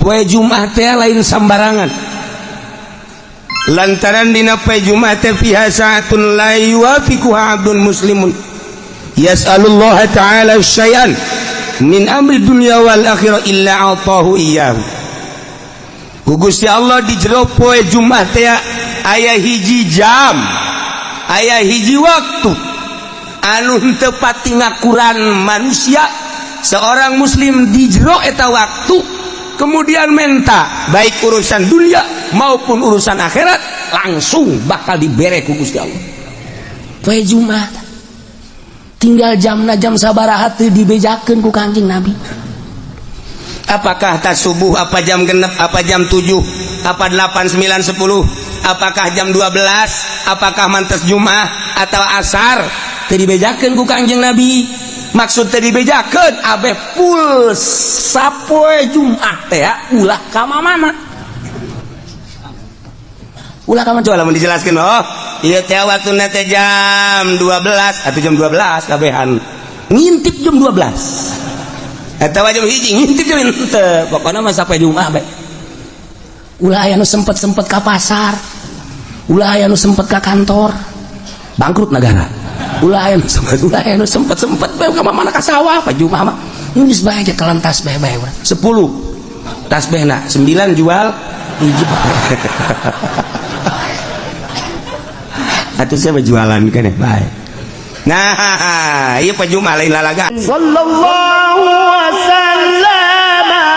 Poe Jumat teh lain sambarangan, lantaran dina poe Jumat teh fiha sa'atun la yuwafiquha 'abdun muslimun yas'alullah ta'ala syai'an min amri dunya wal akhirah illa 'atahu iyyahu. Ku Gusti Allah di jero poe Jumat teh aya hiji jam, aya hiji waktu anu henteu pati ngakuran manusia seorang muslim di jero eta waktu, kemudian menta baik urusan dunia maupun urusan akhirat, langsung bakal dibere ku Gusti Allah. Poe Jumat tinggal jamna jam sabaraha teu dibejakeun ku Kangjeng Nabi. Apakah tas subuh, apa jam 6, apa jam 7, apa 8, 9, 10, apakah jam 12, apakah mantes Jumat atau asar, teu dibejakeun ku Kangjeng Nabi. Maksud teu dibejakeun, abeh full sapoe Jumat teh ulah ka mana, ulah ka mana. Coba lamun dijelaskeun, oh ieu teh waktuna teh jam 12 atau jam 12, kabehan ngintip jam 12 atau jam 1, ngintip jam henteu. Pokokna mah sapoe Jumat bae ulah aya nu sempet-sempet ka pasar, ulah aya nu sempet ka kantor, bangkrut negara. Ulah aya nu sempet, ulah aya nu sempet-sempet bae ka mana, ka sawah. Poe Jumat mah geus bae aja telan tasbih bae urang. 10 tasbihna 9 jual hiji. Atuh siapa jualan kan ya bae. Nah, ieu poe Jumat lain lalaga. Sallallahu wasallama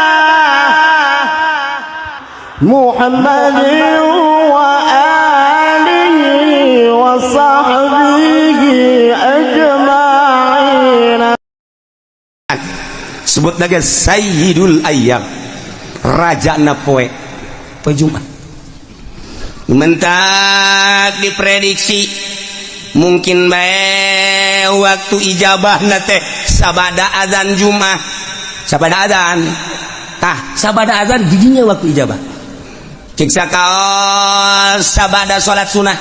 Muhammadin wa alihi wa sahbihi ajma'in. Sebut lagi Sayyidul Ayyam, raja na poe poe Jumat. Mentak diprediksi mungkin bae waktu ijabah teh sabada azan Jumat, sabada azan tah. Sabada azan didinya waktu ijabah. Cik sakaos sabada salat sunnah.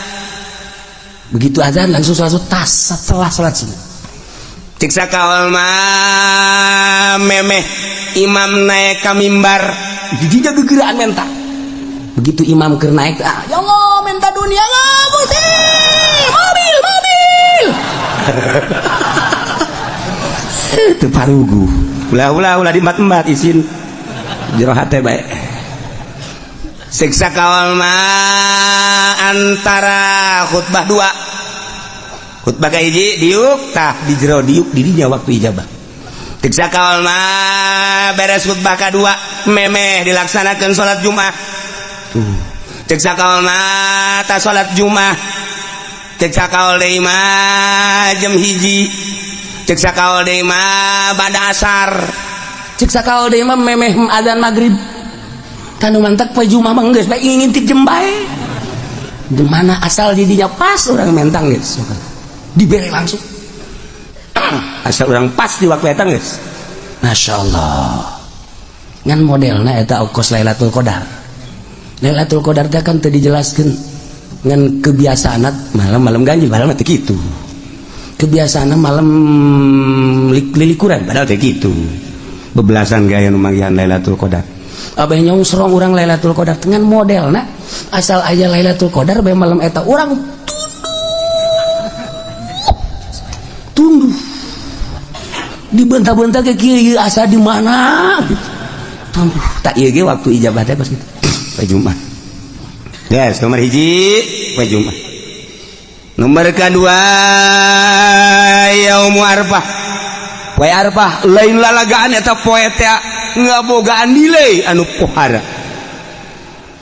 Begitu azan langsung sholat sunnah, tas setelah sholat sunnah. Cik sakaol mah memeh imam naik ka mimbar. Didinya gegeraan menta. Begitu imam keur naik, ah ya Allah, minta dunia lah Gusti, mobil mobil. Itu parugu, ulah ulah ulah diembat-embat, isin jero hate bae. Siksa kawal mah antara khutbah dua, khutbah kahiji diuk tah di jero diuk dirinya waktu ijabah. Siksa kawal mah beres khutbah kadua memeh dilaksanakan salat Jumat tuh. Cek sakaol mah ta salat Jumat, cek sakaol deui mah jam 1, cek sakaol deui mah bada asar. Cek sakaol deui mah memeh azan maghrib. Kanu mantak poe Jumat mah geus bae ngintip jem bae di mana, asal didinya pas urang mentang geus dibere langsung. Asal urang pas di waktu eta geus. Masya Allah, ngan modelna eta kos Lailatul Qadar. Lailatul Qadar teh kan teu dijelaskeun, ngan kebiasaan malam-malam ganjil, malam teh kitu. Kebiasaan malam lilikuran, padahal teh kitu. Bebelasan gaya nu manggihan Lailatul Qadar. Abah nyongsrong urang Lailatul Qadar dengan modelna asal aja Lailatul Qadar bae malam eta urang tunduh, dibentak-bentak ke kieu asa di mana gitu. Tunduh tak ieu ge waktu ijabah teh pas kitu poe Jumat. Yes, nomor 1 poe Jumat. Nomor kedua yaumu Arfah. Poe Arfah lain lalagaan, eta poe teh ngabogaan nilai anu pohara,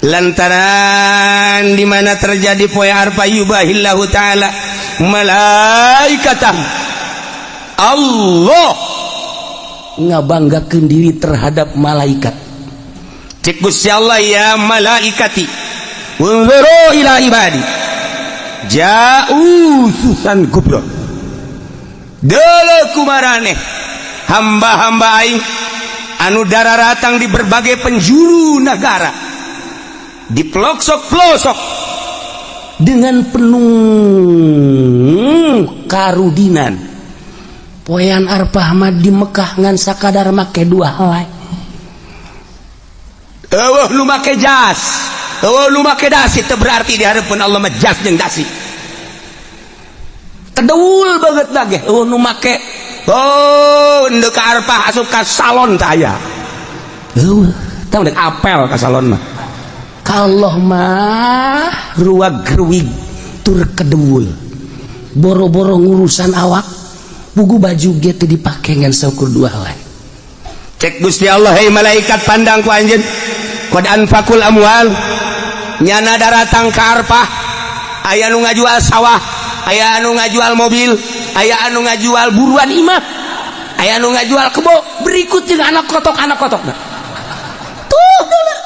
lantaran di mana terjadi poe Arfah yubahillahu ta'ala malaikatah, Allah ngabanggakeun diri terhadap malaikat. Cek Gusti Allah, ya malaikati unzuru ila ibadi ja'u susan gubro. Deuleu kumaraneh hamba-hamba aing anu dararatang di berbagai penjuru negara, di pelosok-pelosok. Dengan penuh karudinan. Poean Arfah mah di Mekah ngan sakadar make dua helai. Euweuh nu make jas, euweuh nu make dasi, teu berarti di hareupeun Allah mah jas jeung dasi. Kedeul banget lagi euweuh nu make, oh, ndek ka Arfah asup ka salon teh aya. Euweuh, tah ndek apel ka salon mah. Ka Allah mah ruag ruwig tur kedeul. Boro-boro ngurusan awak, buku baju ge teu dipake ngan saukur dua helai. Cek Gusti Allah, "Hei malaikat, pandang ku anjeun, qad anfaqul amwal, nyana daratang ka Arfah, aya anu ngajual sawah, aya anu ngajual mobil, aya anu ngajual buruan imah, aya anu ngajual kebo, berikut jeung anak kotok, anak kotok tuh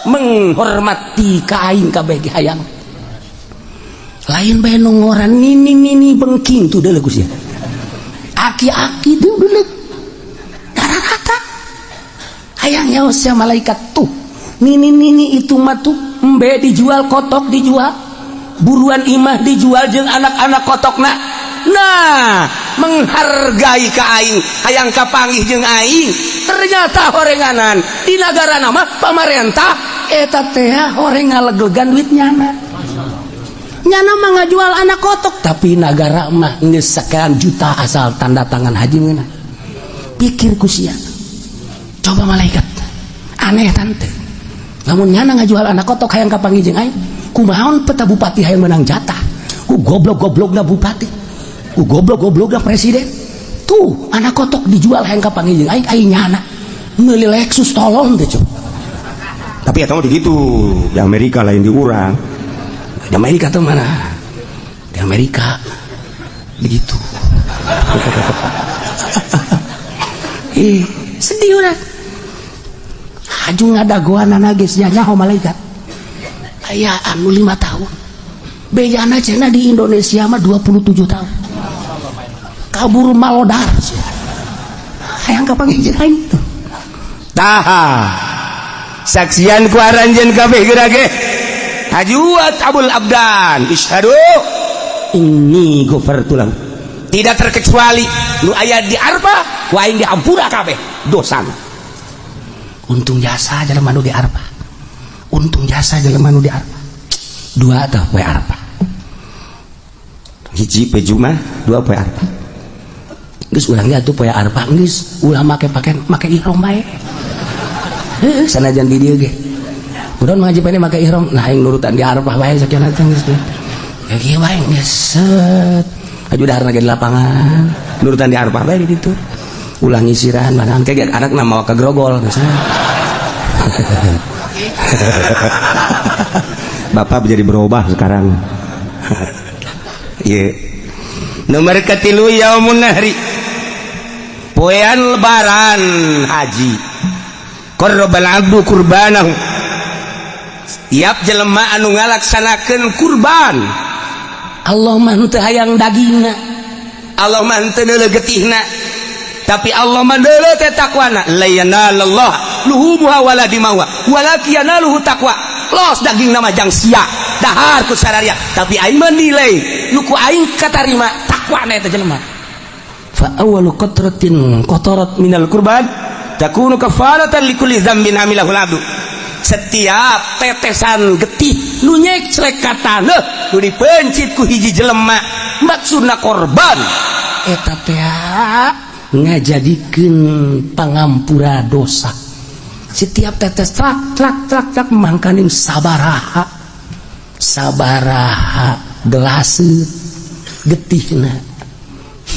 menghormati ka aing kabeh ge hayang lain bae nu ngoran nini nini bengking tuh deuleu Gusti, aki-aki tuh deuleu rata hayang nyaho sia malaikat tuh nini nini itu mah tuh embe dijual, kotok dijual, buruan imah dijual jeung anak-anak kotokna. Nah, menghargai ka aing, hayang kapanggih jeung aing. Ternyata horenganan di negara nama pamarentah eta teh horeng ngaleglegan duit nyana. Nyana mah ngajual anak kotok, tapi negara mah geus sekian juta asal tanda tangan haji meunang. Pikir ku sia, coba malaikat, aneh tante. Lamun nyana ngajual anak kotok hayang kapanggih jeung aing, kumaha peta bupati hayang menang jatah ku goblok-goblokna bupati, ku goblok-goblokna presiden tuh anak kotok dijual hayang kapanggih jeung aing, aing nyana meuli Lexus tolong deh coba. Tapi ya kamu begitu di Amerika, lain di urang. Di Amerika tuh mana? Di Amerika begitu. Ih, sedih udah. Haju ngadagoan geus nyaho malaikat. Aya anu 5 tahun. Bejana cenah di Indonesia mah 27 tahun. Kabur malodar. Hayang kapanggih jeung aing tuh. Tah. Saksian ku aranjeun kabeh geura ge. Hajuat abul abdan isyhadu inni ghafartu lahu. Tidak terkecuali nu aya di Arfah ku aing diampura kabeh dosana. Untung jasa jelema nu di Arfah. Untung jasa jelema nu di Arfah. Dua tah poe Arfah. Hiji poe Jumat, dua poe Arfah. Geus urang ge atuh poe Arfah geus ulah make pakaian, make ihram bae. Heuh, sanajan di dieu ge. Urang ngaji pene make ihram, nah aing nurutan di Arfah bae sakieu teh geus. Ya kieu bae geus set. Aju dahar di lapangan, nurutan di Arfah bae di ditu. Ulah ngisiran mana kayak anak nama ka grogol misalnya. Bapak menjadi berubah sekarang. Iya. Nomor ketilu yaumun nahri. Poean lebaran haji. Qarrabal abdu kurbanahu. Tiap jelema anu ngalaksanakeun kurban, Allah mah henteu hayang dagingna, Allah mah henteu neuleuh getihna, tapi Allah mah neuleuh teh takwana. La yanalallah luhumuha wala dimawa walakin yanaluhu taqwa. Los dagingna mah jang sia dahar ku sararia, tapi aing mah nilai nu ku aing katarima takwana eta jelema. Fa awwalu qatratin qatarat minal kurban takunu kafaratan likulli dzambin amilahul abdu. Setiap tetesan getih nu nyeclek ka taneuh nu dipencit ku hiji jelema maksudna korban eta teh ngajadikeun pangampura dosa. Setiap tetes trak trak trak trak mangkaning sabaraha sabaraha gelaseut getihna.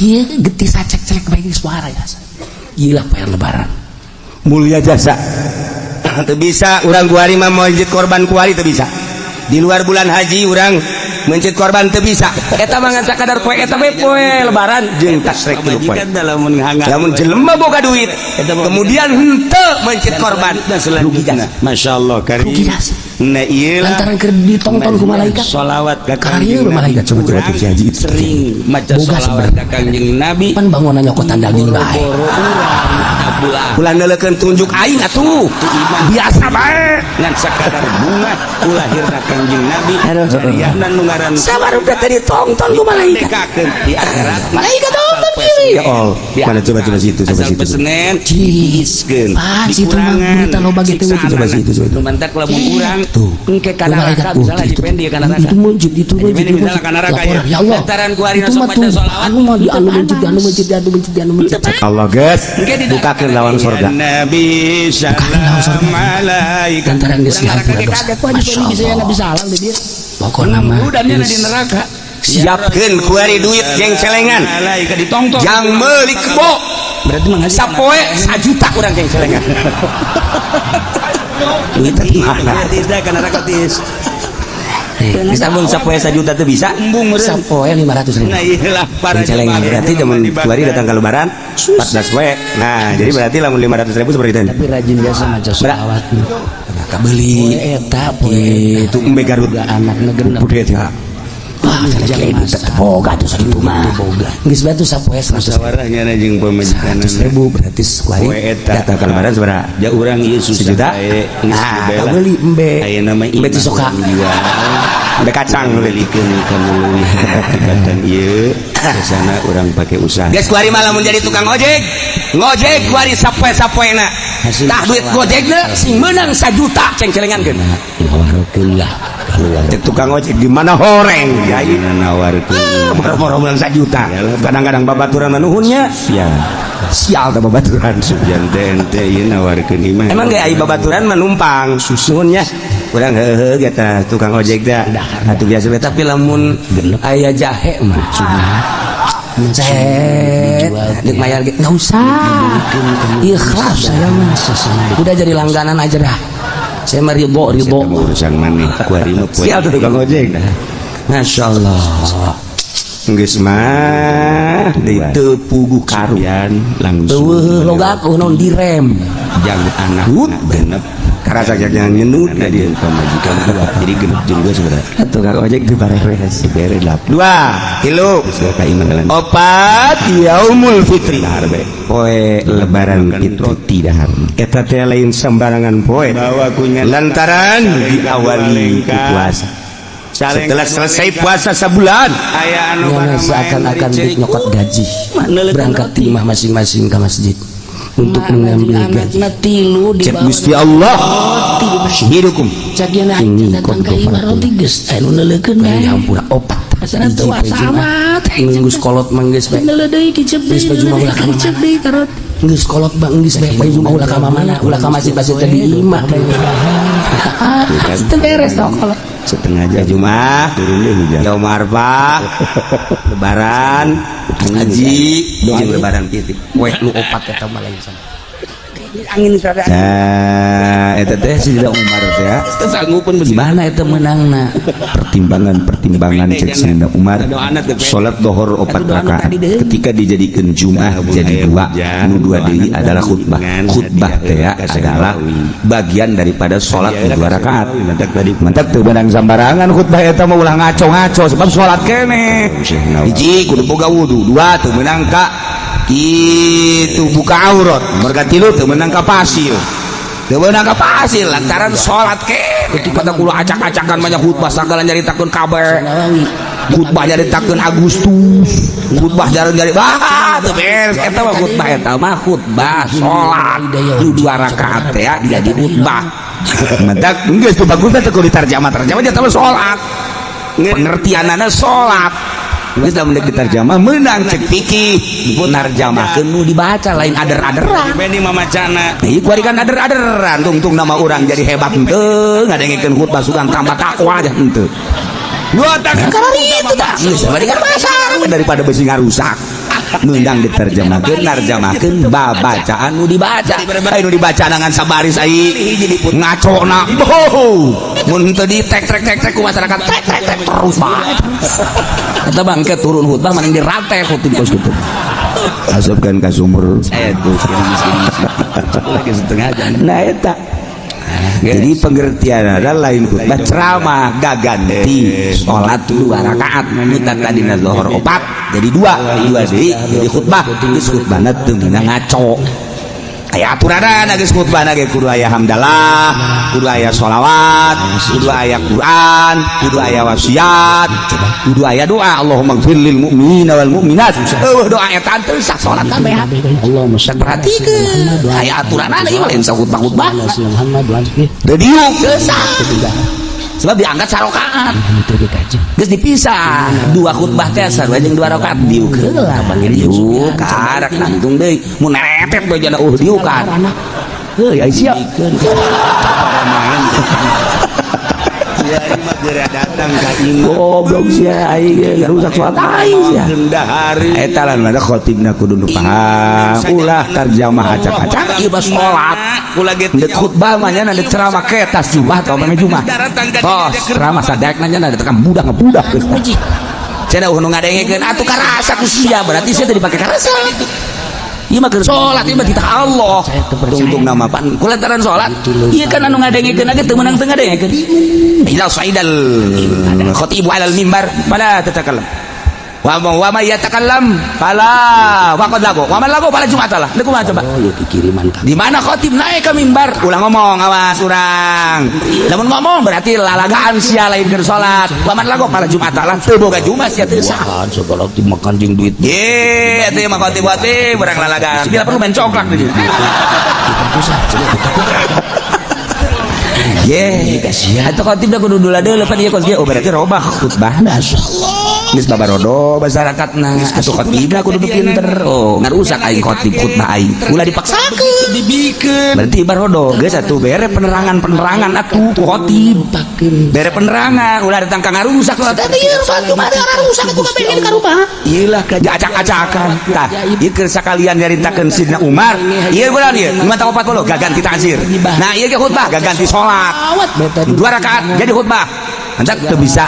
Ieu getih sacek-cek bae suara ya. Gila poe lebaran mulia jasa. Teu bisa urang kuari mah mencit korban kuari teu bisa. Di luar bulan haji urang mencit korban teu bisa. Eta mah ngan sakadar poe eta we poe lebaran jeung tasrek tilu poe. Lamun jelema boga duit kemudian henteu mencit korban rugi jasa. Masyaallah karim. Rugi jasa. Nah ieu lantaran keur ditonton ku malaikat. Sholawat ka Kanjeng malaikat coba coba haji sering maca sholawat ka Kanjeng Nabi. Pan bangunan nyokotan daging bae. Ulah neuleukeun tunjuk aing atuh. Biasa bae ngan sakadar bunga ulahirna Kanjeng Nabi. Jariahna nu ngaran sabar udah tadi tonton ku malaikat. Di akhirat malaikat tuh. Ya Allah, mana, coba coba situ, coba Asal situ. Pesenen diiskeun. Pan situ mah berita loba gitu. Coba situ, coba itu. Nu mantak lamun urang Tuh. engke ka neraka, misalnya Haji Pendi ka neraka. Itu masjid, itu Haji masjid, Pendi itu misalnya masjid. ka neraka Laporan, ya. ya Allah. Lantaran ku ari Itu sok mah maca tuh, sholawat. anu mah di anu masjid, di anu masjid, di anu masjid, di anu masjid. Allah, guys, Engke di bukakeun lawang surga. Nabi Bukakeun lawang surga. salam alaika. Lantaran geus Urang neraka dihampura ge dosa. kaget ku Haji Masya Pendi bisa Allah. nabi salam di dia. Pokokna mah Udah di geus. neraka. Siapkeun kuari duit jeng celengan. Alaika ditongtong. Jang meuli kebo. Berarti menghaji Sapoe sajuta kurang jeng celengan. Duit di mana? Tis dah ka neraka tis. Bisa mun sapoe sajuta tuh bisa. Embung meureun. Sapoe 500 ribu. Nah iyalah para Jeng celengan jemaah berarti jelema zaman di kuari Baghdad. Datang ke lebaran 14 poe. Nah, jadi berarti lamun 500 ribu seperti itu. Tapi rajin biasa maca sholawat. Kabeli. Poe eta, poe Itu embe Garut. Boga anakna genep. Bude ya. Wah, Jang duit masak. Boga tuh sakitu mah. Boga. Geus batu sapoe 100 ribu. Musyawarahnya jeung pamajikan. 100 ribu berarti kuari Poe eta. Datang ke lebaran seberapa? Ja urang ieu susah Sejuta? bae, geus Ah, bae lah. kabeli embe. Ayeuna mah Embe ti soka. jual. Embe kacang nu Belikeun kana leuwih hebat tibatan ieu. Sesana urang pake usaha. Geus kuari mah lamun jadi tukang ojek. Ngojek kuari sapoe-sapoena. Hasil Tah duit gojekna sing meunang sajuta ceng celengankeun. Nawarkeun lah keluar. Cek tukang ojek di mana horeng ya ieu. Nawarkeun. Boro-boro meunang sajuta. Kadang-kadang babaturan mah nuhunnya. Ya, Sial teh babaturan. Subjan teh ente ieu nawarkeun imah. Emang ge ai babaturan mah numpang nuhunnya. Urang heuheuh ge tah tukang ojek teh. Atuh biasa we, tapi lamun aya jahe mah Cet, dek mayar ge nggak usah. Ikhlas saya mah. Udah jadi langganan aja dah. Saya mah ridho ridho. Eta mah urusan maneh. Kuari mah poe. Sial tuh tukang ojek. Masya Allah. Geus mah teu puguh karu. Subjan langsung. Eueuh logak eueuh naon direm. Jang anak Hut. genep. Karasa jangan nyenut Karena dia pamajikan dua, jadi genep jeung gua sebenarnya. Tukang ojek di bareres. Bere delapan. Dua, tilu, Geus ka imah jalan. Opat, yaumul fitri. Dahar bae. Poe lebaran Makan fitri. roti dahar. Eta teh lain sembarangan poe. Bawa kunyit. Lantaran diawali ku puasa. Setelah selesai puasa sebulan, Aya anu Yang barang main seakan-akan dari duit nyokot gaji. Neuleun Berangkat roti. timah masing-masing ke masjid untuk mengambil gaji. Tilu cek Gusti Allah, syihidukum. Ini datang qad ka imah roti geus anu neuleukeun Bari bae. hampura opat. Asana Hiji teu poe Jumat. amat. Geus kolot mah geus bae. Neuleuh deui kicep deui. Geus poe Jumat ulah ka Kicep mana. deui ka roti. Geus kolot bang geus bae poe Jumat ulah ka mana, ulah ka masjid-masjid teh di imah. Teu beres tau kolot. Setengah jam. Jumat, Turun deh hujan. Yaum Arfah, Lebaran, haji, jeung Lebaran fitri. Poe nu opat eta mah lain sama. Angin sada. Nah, eta teh Sayyidina Umar teh ya. Sanggupeun Di mana eta meunangna? Pertimbangan-pertimbangan cek Sayyidina Umar, salat dohor opat rakaat ketika dijadikan Jumat jadi dua, nu dua deui adalah khutbah. Khutbah teh ya adalah bagian daripada salat nu dua rakaat. Mantak teu beunang sambarangan khutbah eta mah, ulah ngaco-ngaco sebab salat keneh. Hiji, kudu boga wudu. Dua, teu meunang ka kitu buka aurat. Merga tilu, teu meunang ka pasir, teu meunang ka pasir lantaran salat keneh. Ketika kudu acak-acakan banyak khutbah sagala nyaritakeun kabeh, khutbah nyaritakeun Agustus, khutbah nyari bah teu beres eta mah. Khutbah eta mah khutbah salat nu dua rakaat teh ya jadi khutbah. Mantak geus teu bagus teh kudu ditarjamah tarjamah eta mah salat, pengertianana salat. Geus da mun ditarjamah meunang cek fikih narjamahkeun nu dibaca, lain ader-aderan. Bendi mamacana. Ieu kuari kan ader-aderan tungtung nama urang jadi hebat henteu, ngadengekeun khutbah sugan tambah takwa aja henteu. Dua tak. Karena itu tah geus bari kan pasar daripada besi ngarusak nundang diterjemahkeun, narjamahkeun babacaan nu dibaca. Ai nu dibaca dengan sabaris ai ngacona. Oh, mun henteu di tek tek tek tek ku masyarakat, tek tek tek terus bae. Eta bangke turun khutbah maning dirate khutbah kos kitu. Asupkeun ka sumur. Eh tuh lagi setengah jam. Nah, eta jadi pengertian adalah lain khutbah ceramah, gaganti sholat dua rakaat. Kita tadi zuhur opat jadi dua, dua deui jadi khutbah. Geus khutbahna teu meunang ngaco. Aya aturanana geus, khutbahna ge kudu aya hamdalah, kudu aya sholawat, kudu aya Quran, kudu aya wasiat, kudu aya doa Allahumma gfir lil mu'minina wal mu'minat. Eueuh doa eta teu sah salat kabeh. Allahumma sholli Perhatikeun, aya aturanana, ieu mah lain khutbah-khutbah. Muhammad wa Teu diuk, teu sah. Sebab diangkat sarokaat. Geus dipisah dua khutbah teh sarua jeung dua rakaat, diuk heula, diuk karak nangtung deui, mun neretet we jana diukan. Heuy, ai sia. Para main. Kiai mah geura datang ka imah. Goblok sia, aing ge ngarusak salat aing sia. Dahari. Eta lah mana khotibna kudu nu paham, ulah tarjamah acak-acak. Ieu mah salat. Kula ge Ndek khutbah mah nya, ndek ceramah ke tas jumah atau mana jumah. Tos ceramah sadek nanya na tekan budak ngebudak geus. Cenah nu ngadengekeun atuh karasa ku sia, berarti sia teu dipake karasa. Ieu mah keur salat, ieu mah titah Allah. Tungtung nama pan kulantaran salat. Ieu kan anu ngadengekeun ge teu meunang teu ngadengekeun. Idza sa'idal khatibu alal mimbar fala tatakallam. Wa ma wa ma yatakallam fala waqad lago. Wa man lago fala jum'atalah. Deuk kumaha coba? Oh, ya kiriman ka. Di mana khotib naik ke mimbar, ulah ngomong, awas urang. Lamun ngomong berarti lalagaan sia, lain keur salat. Wa man lago fala jum'atalah. Teu boga jumat sia, teu sah. Wah, segala dimakan jeung duit. Ye, eta mah khotib khotib urang lalagaan. Bila perlu main congklak di dieu. Kita Ye, atau khotib dah kudu dula deui pan ieu kos. Oh, berarti robah khutbahna. Geus babarodo masyarakatna. Atuh khotibna kudu pinter. Oh, ngarusak aing khotib khutbah aing. Ulah dipaksakeun. Dibikeun. Berarti barodo geus atuh, bere penerangan-penerangan atuh ku khotib. Bere penerangan, ulah datang ka ngarusak salat. Tadi ieu salat Jumat rusak itu kabeh ka rumah. Ieu lah Acak-acakan. Tah, ieu keur sakalian nyaritakeun Sidna Umar. Ieu bulan ieu, 5 40 gaganti ta'zir. Nah, ieu ge khutbah gaganti salat. Dua rakaat jadi khutbah. Mantap teu bisa.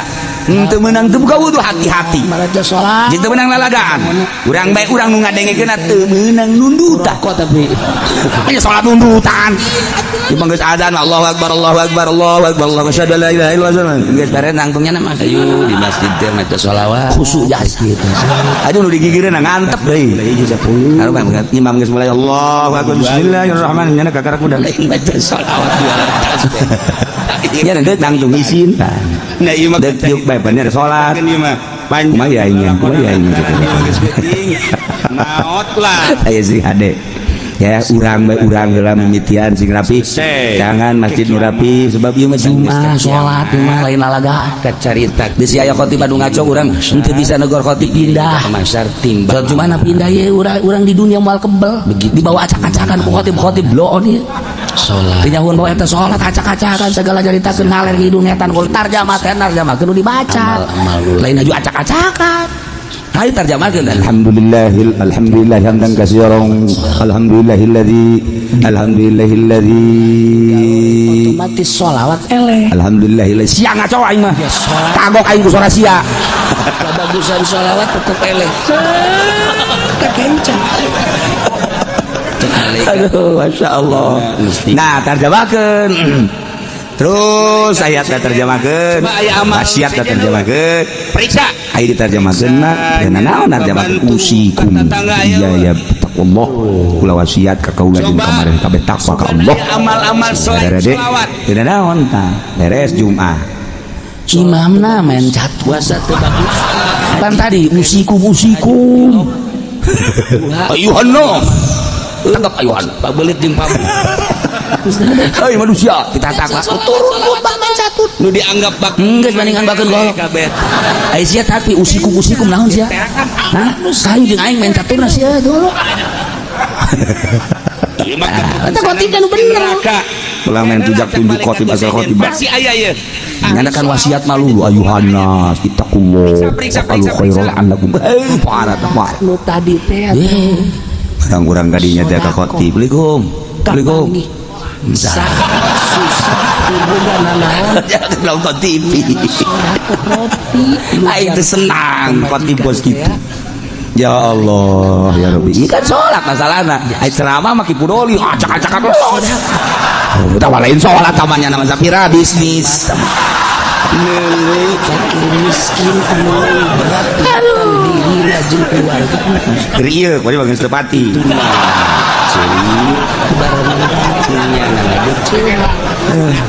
Teu meunang teu buka wudu, hati-hati. Maraja salat. Jeung teu meunang lalagaan. Urang bae urang nu ngadengekeun teu meunang nundutan. Kok tapi Hanya salat nundutan. Ieu mah geus azan Allahu akbar, Allahu akbar, Allahu akbar, Allahu asyhadu an la ilaha illallah. Geus beres nangtungnya mah. Ayo di masjid teh maca sholawat. Khusyuk jasa. Aduh, nu digigireun ngantep deui. Aduh, bang, imam geus mulai Allahu akbar, bismillahirrahmanirrahim, nyana kakarak udah. Lain maca sholawat dua rakaat. Ya deuk nangtung isin. Nah, ieu mah Deuk diuk bae bener salat. ieu mah panjang. Kumaha ya aing, kumaha ya aing gitu. Ieu mah geus geuting. Maot lah. Aya sing hade. Ya urang bae, urang heula mimitian sing rapi. Jangan masjid nu rapi sebab ieu mah Jumat salat ieu mah lain lalagaan. Kacarita. Bisi aya khotib anu ngaco, urang henteu bisa negor khotib, pindah. Masar timbang. Salat Jumat pindah ye, urang urang di dunia moal kebel. Begitu. Dibawa acak-acakan ku khotib-khotib bloon ieu. Salat. Teu nyahuan bawa eta salat acak-acakan, segala caritakeun ngaler ngidung ngetan kul tarjamah teh tarjamah kudu dibaca. Amal-amal dulu. Lain aju acak-acakan. Hayu tarjamahkeun. Alhamdulillah, alhamdulillah hamdan katsiran, alhamdulillahilladzi, alhamdulillahilladzi. Otomatis sholawat eleh. Alhamdulillahilladzi sia ngaco aing mah. Ya sholat. Kagok aing ku suara sia. Bagusan sholawat tetep eleh. Kekencang. Aduh, masya Allah. Nah, tarjamahkeun. Terus ayat terjemahkeun. Coba aya amal Wasiat terjemahkeun. Periksa. Aya diterjemahkeun mah dan naon tarjemahkeun usikum. Iya ya taqullah. Kula wasiat ka kaula jeung kamarin kabeh takwa ka Allah. Amal-amal selain Dede, sholawat. Tidak naon tah. Beres Jumat. Imamna main catur. Puasa teu bagus. Kan tadi usikum usikum. Ayuhan nas. Tangkap ayuhan. Pak belit jeung pabu. Hei manusia, Kita takwa. Turun khutbah main catur. Nu dianggap bak Geus bandingan bakeun golok. kabeh. Ai sia tapi usikum usikum naon sia? Hah? Kayu jeung aing main caturna sia golok. Ieu mah Eta khotib kan bener. neraka. Ulah main tujak tunjuk khotib asal khotib. Pasti aya ye. Nyanakan wasiat malu ayuhan nas ittaqullah Periksa, waqalu periksa, khairal periksa. la'allakum. Eh, parah parah. Nu tadi teh Urang-urang kadinya teh ka khotib. Assalamualaikum. Assalamualaikum. Susah boga nanaon. Jangan nonton TV. Roti. Aing teh senang khotib bos gitu. Ya Allah, ya Rabbi. Ieu kan salat masalahna. Ai ceramah mah kipudoli, acak-acakan los. Oh, tah lain salat tamanya nama sapira bisnis. Fakir miskin anu berat diri. Lila jeung keluarga. Keur ieu kuari mah geus teu pati. Nya.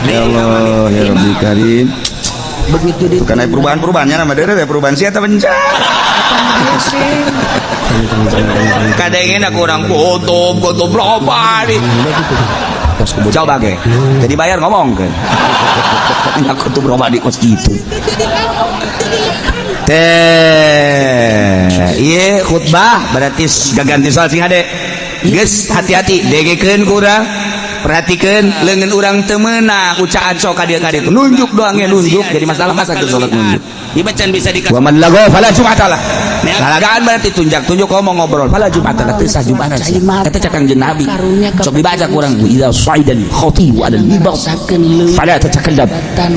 Ya Allah, ya Rabbi Karim. Begitu di Bukan aya perubahan-perubahannya nama deure teh, perubahan sia teh benca. Kadangnya aku orang kutub kutub berapa nih? Coba ge. Jadi bayar ngomong kan. Aku tuh berapa di kos gitu. Teh, iya khutbah berarti gaganti soal sing hade. Geus hati-hati dengekeun ku urang. Perhatikan leungeun urang teu meunang ucaan sok ka dieu ka dieu. Nunjuk doang ya nunjuk jadi masalah, masa ke salat nunjuk. Ieu can bisa dikasih. Wa man lagha fala jum'ata lah. Lalagaan berarti tunjak tunjuk ngomong ngobrol, fala jum'ata lah, teu sah Jumatan. Eta cek Kangjeng Nabi. Sok dibaca ku urang, idza sa'idal khatib ala al-mimbar fala tatakallam.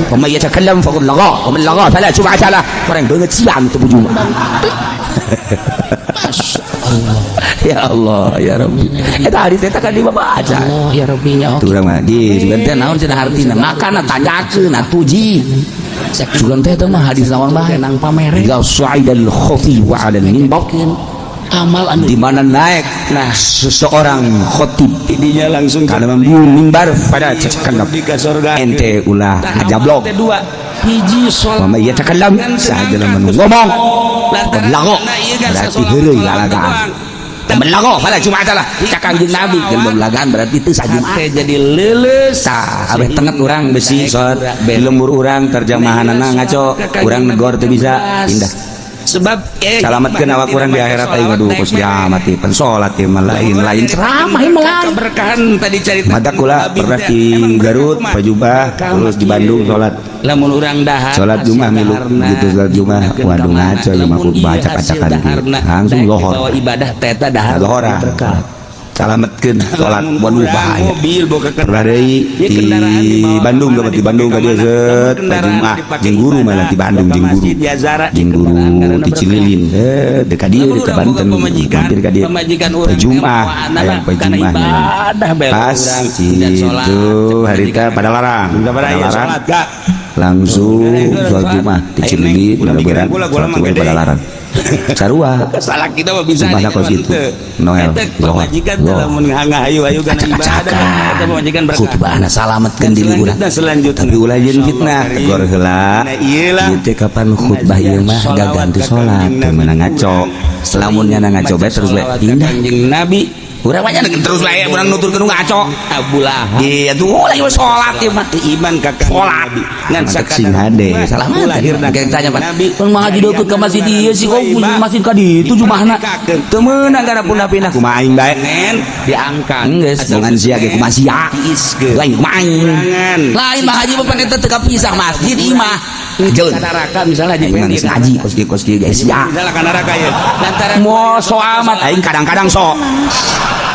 Wa man yatakallam faqad lagha, wa man lagha fala jum'ata lah. Urang beungeut siang teu Jumat. Ya Allah, ya Rabbi. Eta hadis eta kan dibaca. Allah ya Rabbi nya. Tuh urang mah di sugan teh naon cenah hartina? Makana tanyakeun atuh ji. Sugan teh eta mah hadis naon bae? Nang pamere. Idza sa'idal khatib ala al-mimbar, Amal anu di mana naik nah seseorang khotib Idinya langsung karena membiung mimbar pada cekalam di ka surga. Ente ulah ngajablok. Dua hiji salat. Mama iya cakalam saja lamun ngomong lago berarti heureuy lalagaan. Melago fala jumat lah cak Kangjeng Nabi, kan lalagaan berarti teu sah Jumat. Teh jadi leuleus. Tah abeh tenget urang besi salat di lembur urang, terjemahanana ngaco, urang negor teu bisa pindah. Sebab salametkeun awak urang di akhirat aing. Aduh, kos kiamat ieu pan salat ieu mah lain lain ceramah ieu mah lain. Keberkahan tadi cerita. Mata kula pernah di Garut Pajubah, terus di Bandung salat. Lamun urang dahar salat Jumat milu gitu, salat Jumat, waduh, ngaco ieu mah, baca kacakan langsung lohor. Bawa ibadah teh eta dahar. Lohor salametkeun salat, waduh, bahaya. Mobil boga. Pernah deui di Bandung, gak di Bandung ka dieu set Jumat jeung guru, malah di Bandung jeung guru di Cililin, dekat dieu, dekat Banten, mampir ka dieu Jumat, aya poe Jumat pas itu harita pada larang pada larang langsung sholat Jumat di Cililin, berat sholat Jumat pada larang sarua. Salah kita mah bisa. Jumahna kos kitu Noel. Pamajikan teh lamun ngahayu hayu kana ibadah eta pamajikan berkah. Khutbahna salametkeun diri urang. Selanjutnya. Tapi ulah jeung fitnah, tegor heula. Ieu teh kapan khutbah ieu mah gaganti salat teu meunang ngaco. Lamun nyana ngaco bae terus bae pindah. Kanjeng Nabi. Urang mah terus bae urang nuturkeun ngaco. Abu Lahab. Iya tuh ulah ieu salat ieu mah. Iman ka Salat. ngan sing hade salah mah. Lahirna kayak tanya Pak Nabi. Pun mah ngaji deukeut ka masjid ieu sih, kok masjid ka ditu jumahna teu meunang kana pindah-pindah, kumaha aing bae. Senin diangkat. Geus bongan sia ge kumaha sia. Tiiskeun. Lain kumaha aing. Kurangan. Lain mah haji mah pan eta teu kapisah masjid imah. Jeun. Ka neraka misalnya haji Aing mah Pendi. geus ngaji kos kieu kos kieu ge sia. Misalnya ka neraka ya lantaran Mo so amat aing, kadang-kadang sok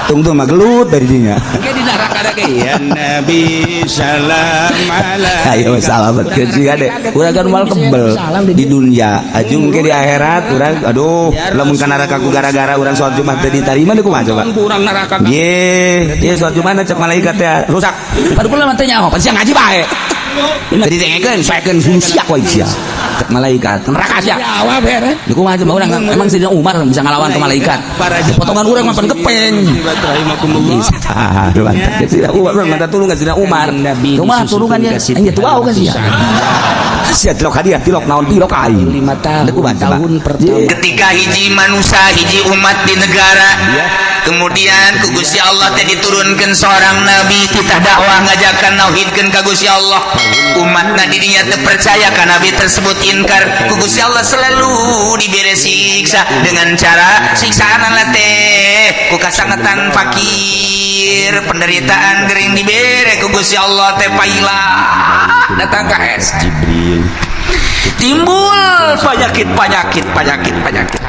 tungtung mah gelut dari dinya. Engke di neraka ada ge. Ya Nabi salam alaika. Ayo salametkeun sih ade. Urang kan moal kebel di dunia, ajung ke di akhirat urang, aduh, lamun ka neraka ku gara-gara urang salat Jumat teu ditarima deui kumaha coba? Kurang neraka. Ye, ye salat Jumat cek malaikat teh rusak. Padahal kula mah teh nyaho, pan sia ngaji bae. Jadi dengekeun, soekeun sia koe sia. Cek malaikat, neraka sia. Jawab ya. Di kumaha coba urang, emang Sayyidina Umar bisa ngalawan ke malaikat? Potongan urang mah pan kepeng. Rahimakumullah. Bisa, Sayyidina Umar minta tulung ka Sayyidina Umar. Kumaha tulungan ya? Nya tuh ka sia. Sia tilok hadiah, tilok naon, tilok aing. 5 tahun. Dek kumaha coba? Tahun pertama. Ketika hiji manusia, hiji umat di negara, kemudian ku Gusti Allah teh diturunkan seorang nabi, titah dakwah ngajakan nauhidkeun ka Gusti Allah. Umatna didinya teu percaya ka nabi tersebut, inkar. Ku Gusti Allah selalu dibere siksa dengan cara siksaan teh ku kasangetan fakir, penderitaan gering dibere ku Gusti Allah teh, paila datang ka es. Jibril. Timbul penyakit penyakit penyakit penyakit.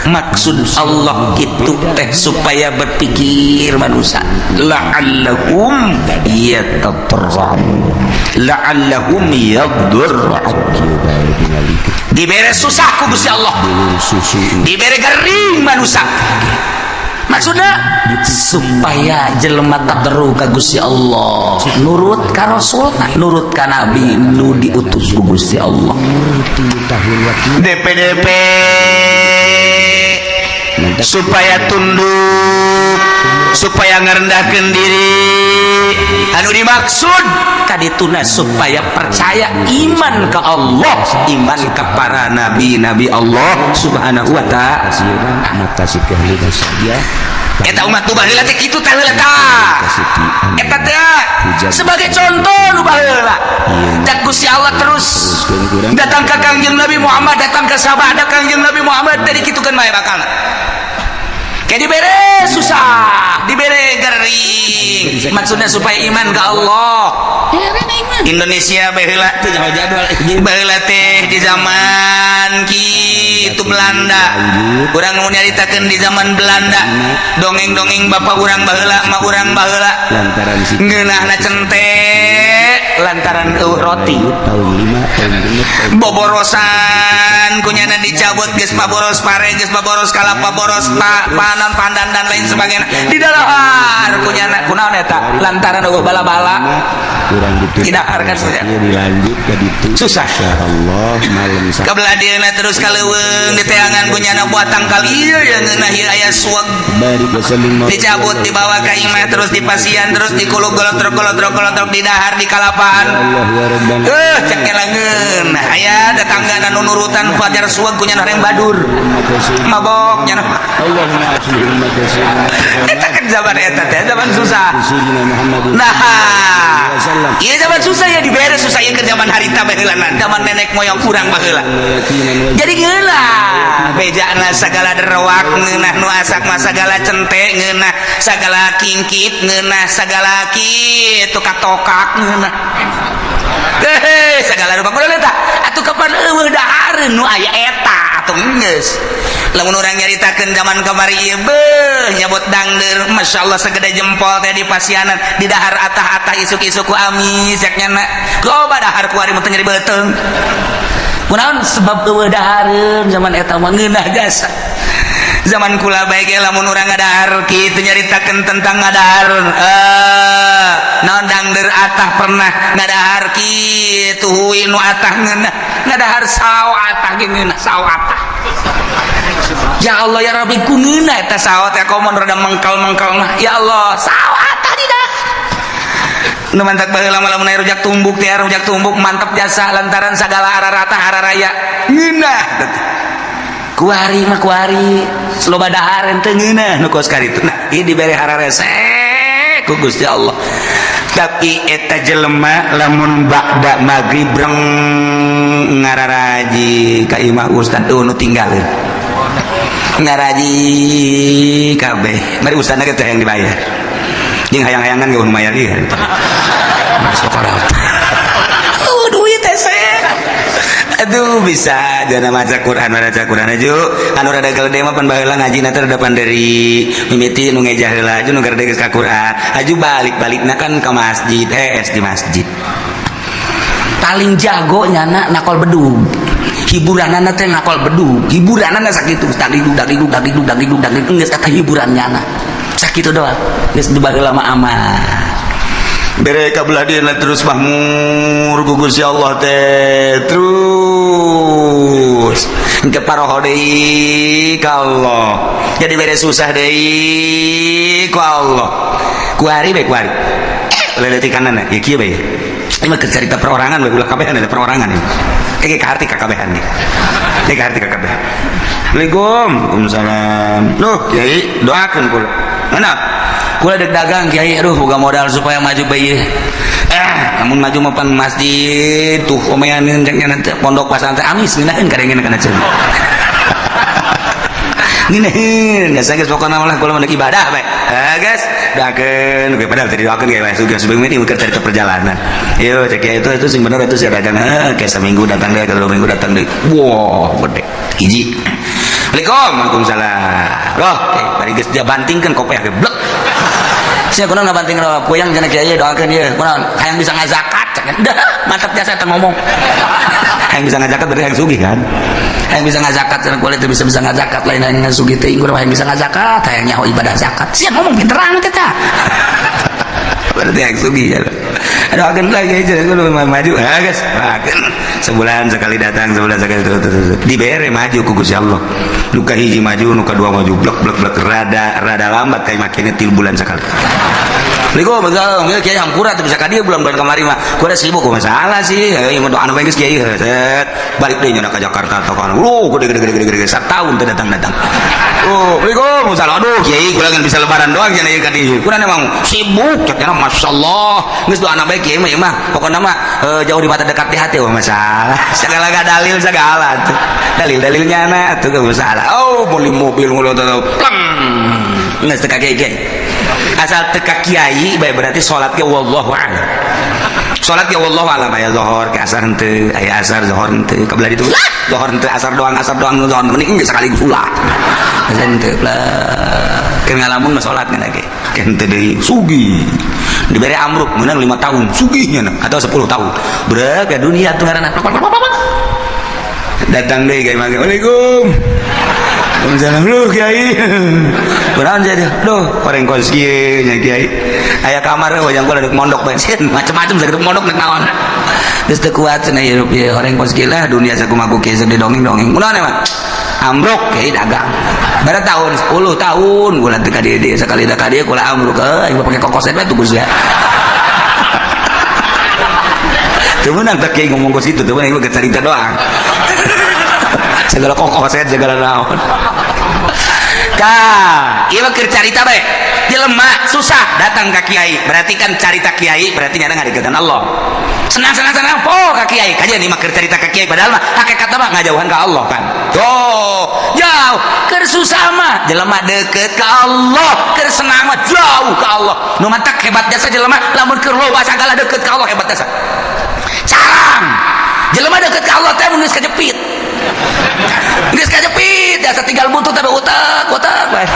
Maksud Allah itu teh supaya berpikir manusia, la'allahum yatadarra'un la'allahum yadurra'un. Dibere susah ku Gusti Allah, Susu. Dibere gering manusia. Maksudnya supaya jelema tadarru ka Gusti Allah, nurut ka Rasul, nurut ka Nabi nu diutus ku Gusti Allah. 3 tahun waktu. DPDP supaya tunduk, supaya ngerendahkan diri, anu dimaksud kadituna supaya percaya, iman ke Allah, iman ke para nabi nabi Allah Subhanahu wa Ta'ala. Mata si dia. Eta umat nu baheula teh kitu teh, heula tah eta teh sebagai contoh nu baheula. Dan Gusti Allah terus datang ke Kangjeng Nabi Muhammad, datang ke sahabat Kangjeng Nabi Muhammad tadi kitu kan bae, bakal kayak dibere susah, dibere gering, maksudnya supaya iman ke Allah. Indonesia baheula baheula teh di zaman kitu Belanda, urang mau nyaritakeun di zaman Belanda, dongeng-dongeng bapak urang baheula, ma urang baheula. Lantaran si Ngeunahna cente lantaran eueuh roti. Tahun 5 tahun genep tahun. Boborosan kunyana dicabut, geus paboros pare, geus paboros kalapa, boros pa, panon pandan dan lain sebagainya di dalahar kunyana. Kunaon eta? Lantaran eueuh bala-bala. Kurang gitu. Tidak harga saja. Dilanjut ke ditu. Susah. Insyaallah malam Kabelah dieuna terus kaleuweung diteangan kunyana buat tangkal ieu ya, ngeunah ieu aya suweg. Bari keseling. Dicabut, dibawa ke imah, terus dipasian, terus dikuluk, golotrok golotrok golotrok, didahar di kalapaan. Allah ya Rabbana. Cek ngelangeun aya tetangga nu nurutan fajar suweg kunyana yang badur mabok nyana. Allahumma aslih ummat sayyidina Eta kan zaman eta teh zaman susah. Sayyidina Muhammad. Nah, iya, zaman susah ya dibere susah ieu ke zaman harita baheula, zaman nenek moyang kurang baheula. Jadi ngeunah bejana segala derwak, ngeunah nu asak mah segala cente ngeunah, segala kingkit ngeunah, segala kitu katokak ngeunah. Hehe, segala rupa kudu eta. Atuh kapan eueuh dahareun nu aya eta atuh geus. Lamun urang nyaritakeun zaman kamari ieu, beuh, nyabot dangdeur masyaallah segede jempol teh di pasianan, di dahar atah-atah isuk-isuk ku amis cek nyana. Loba dahar kuari mun teu nyeri beuteung. Kunaon? Sebab eueuh dahareun zaman eta mah ngeunah jasa. Zaman kula baik ya, lamun urang ngadahar kitu, nyaritakeun tentang ngadahar, naon, dangdeur atah, pernah ngadahar kitu hui nu atah ngeunah, ngadahar sao atah ge ngeunah, sao atah. Ya Allah ya Rabbi, ku ngeunah eta sao teh, komo rada mengkal-mengkal mah. Ya Allah, sao atah di dahar. Nu mantak baheula mah lamun aya rujak tumbuk teh, rujak tumbuk mantep jasa lantaran sagala ararata araraya ngeunah. Kuari mah kuari loba dahareun teu ngeunah nu kos karitu. Nah, ieu dibere hararese ku Gusti Allah, tapi eta jelema lamun ba'da maghrib breng ngararaji ka imah ustad, eueuh nu tinggalin ngaraji kabeh. Mari ustadna ge teh yang dibayar jeung hayang-hayangan ge lumayan ieu Sokorat. Oh, duit teh. Aduh, bisa jangan maca Quran, maca Quran aja anu rada gede mah pan baheula ngaji teh rada dari mimiti nu ngejah heula, aju nu gede geus ka Quran, aju balik-balikna kan ke masjid, eh di masjid. Paling jago nyana nakol bedug, hiburan teh nakol bedug, hiburan sakitu, dagdikduk dagdikduk dagdikduk dagdikduk dagdikduk, geus eta hiburan nyana sakitu doang, geus di baheula mah aman. Bere kabelah dieuna terus mahmur ku Gusti Allah teh, terus engke paroho deui ka Allah, jadi bere susah deui ku Allah. Kuari bae, kuari leletikanana ya kieu bae. Ini mah cerita perorangan bae, ulah kabehan ada perorangan ini. Eh, ka harti ka kabehan nih. Eh, ka harti ka kabehan. Assalamualaikum. Waalaikumsalam. Loh, Kiai, doakan kula. Mana? Kula dek dagang, Kiai, aduh, boga modal supaya maju bae. Eh, namun maju mah pan masjid tuh omean cek nanti pondok pesantren amis ngeunaheun kadengena kana cenah. Ngeunaheun, geus geus pokona mah kula mah ibadah bae. Eh, guys, doakeun, oke, padahal tadi doakeun kayak sudah sebelum ini keur cerita perjalanan. Yo, cek ya itu sing bener itu sih dagang. Heh, kayak seminggu datang deh, kalau 2 minggu datang deh. Wah, gede. Hiji. Assalamualaikum. Waalaikumsalam. Loh, bari geus dia bantingkeun kopiah ge blek. Sia kunaon ngabanting puyang cenah kiai doakeun ieu. Kunaon? Hayang bisa ngazakat cenah. Dah, mantap jasa eta ngomong. Hayang bisa ngazakat berarti hayang sugih kan? Hayang bisa ngazakat cenah kulit teu bisa ngazakat lain hayang sugih teh urang hayang bisa ngazakat, hayang nyaho ibadah zakat. Sia ngomong pinteran teh tah. Berarti hayang sugih ya. Doakeun lagi aja kudu maju. Ah geus, doakeun. Sebulan sekali datang, sebulan sekali terus terus. Dibere maju ku Gusti Allah. Nu kahiji maju, nu kadua maju, blek blek blek rada rada lambat kayak makinnya 3 bulan sekali. Assalamualaikum, masalah, kiai hampura teu bisa ka dieu bulan-bulan kamari mah. Kuda sibuk masalah sih. Heuh, mun doa geus kiai set balik deui nya ka Jakarta atau ka lu gede gede gede gede gede satahun teu datang-datang. Oh, Assalamualaikum, masalah aduh kiai kula ngan bisa lebaran doang cenah ieu ka dieu. Kuda emang sibuk cenah masyaallah. Geus doana bae kiai mah ieu mah. Pokona mah jauh di mata dekat di hati oh masalah. Segala ga dalil segala tuh. Dalil-dalilnya na tuh gak masalah. Oh, beli mobil ngono tuh. Pleng. Geus teu ka kiai. Asal teka kiai baik berarti salat ge wallahu a'lam. Salat ge wallahu a'lam aya zuhur ke asar henteu, aya asar zuhur henteu, kabelah ditu lah zuhur henteu asar doang zuhur mending geus sekaligus ulah. Asar henteu lah. Keur ngalamun mah salat ngan ge. Ke henteu deui sugih. Dibere amruk meunang 5 tahun sugihnya atau 10 tahun. Berat ke dunia tuh ngaranna. Datang deui ka imah. Waalaikum. Waalaikumsalam lu kiai. Kunaon jadi? Duh, orang kos kieu nya kiai. Aya kamar we jang kula dek mondok bae. Macem-macem sakitu mondok nek naon. Geus teu kuat cenah hirup ieu orang kos kieu lah dunia sakumaha ku kieu didongeng-dongeng. Kunaon emang? Ambruk kiai dagang. Bara tahun 10 tahun kula teu ka dieu sakali da ka dieu kula ambruk euy aing pake kokoset bae tuh Gusti. Teu meunang teh kiai ngomong kos kitu teu meunang ieu carita doang. Segala kokoset segala naon. Tah, ieu mah keur carita bae. Jelema susah datang ka kiai, berarti kan carita kiai berarti nyana ngadeukeutan Allah. Senang-senang senang po ka kiai. Kajian ieu mah keur carita ka kiai padahal mah hakikatna mah ngajauhan ka Allah kan. Tuh, jauh keur susah mah jelema deukeut ka Allah, keur senang mah jauh ka Allah. Nu matak hebat jasa jelema lamun keur loba sagala deukeut ka Allah hebat jasa. Carang. Jelema deukeut ka Allah teh mun geus kajepit. Geus kajepit jasa tinggal butuh tapi utek bae.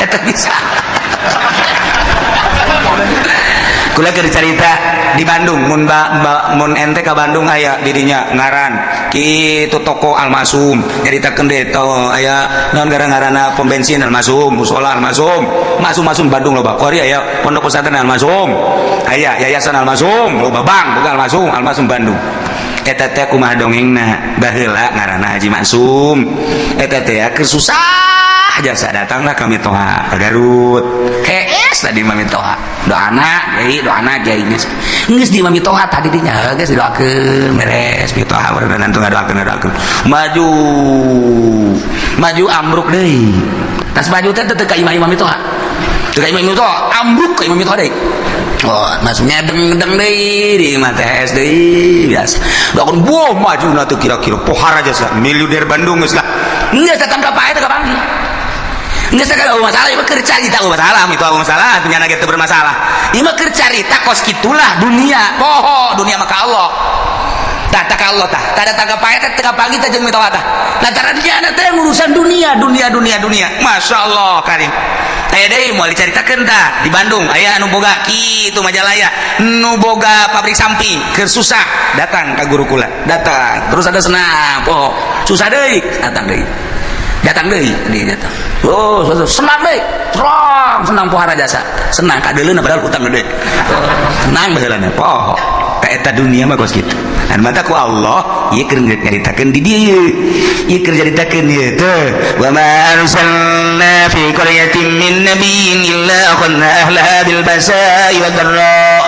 Eta bisa. Kula keur carita di Bandung mun mun ente ka Bandung aya dirinya ngaran kitu toko Almasum nyaritakeun deui to aya naon gara-garana pom bensin Almasum musola Almasum masum-masum Bandung loba kori aya pondok pesantren Almasum aya yayasan Almasum loba bank boga Almasum Almasum Bandung eta teh kumaha dongengna baheula ngaranna Haji Maksum eta teh keur susah jasa datanglah kami toha ke Garut hees tadi mami toha doana kiai geus geus di mami toha tadi dinya geus didoakeun beres mitoha urang nantu ngadoakeun maju maju ambruk deui tas maju teh teu ka imah mami toha teu ka imah mami toha ambruk ka imah mami toha deui. Oh, maksudnya deng-deng deui di imah teh hees deui biasa doakeun buah maju na teu kira-kira pohara jasa miliuner Bandung geus lah geus datang ka pae teh ka panggih. Geus teh masalah ieu keur carita masalah itu masalah nya ge teu bermasalah ieu mah keur carita kos kitulah dunia poho dunia mah ka Allah tah tah ka Allah tah tah datang ka pae teh teu kapanggih teh jeung mitoha tah lantaran dia teh ngurusan dunia dunia dunia dunia masyaallah karim aya deui moal dicaritakeun tah di Bandung aya anu boga kitu Majalaya nu boga pabrik samping keur susah datang ka guru kula datang terus ada senang poho susah deui datang deui dia datang. Oh, senang deui. Terang senang pohara jasa. Senang kadeuleuna padahal hutang gede. Senang baheulana poho. Ka eta dunia mah kos kitu. Dan mata ku Allah ieu keur nyaritakeun di dieu. Ieu keur nyaritakeun ieu teh. Wa ma arsalna fi qaryatin min nabiyyin illa akhadna ahlaha bil basa'i wad dharra.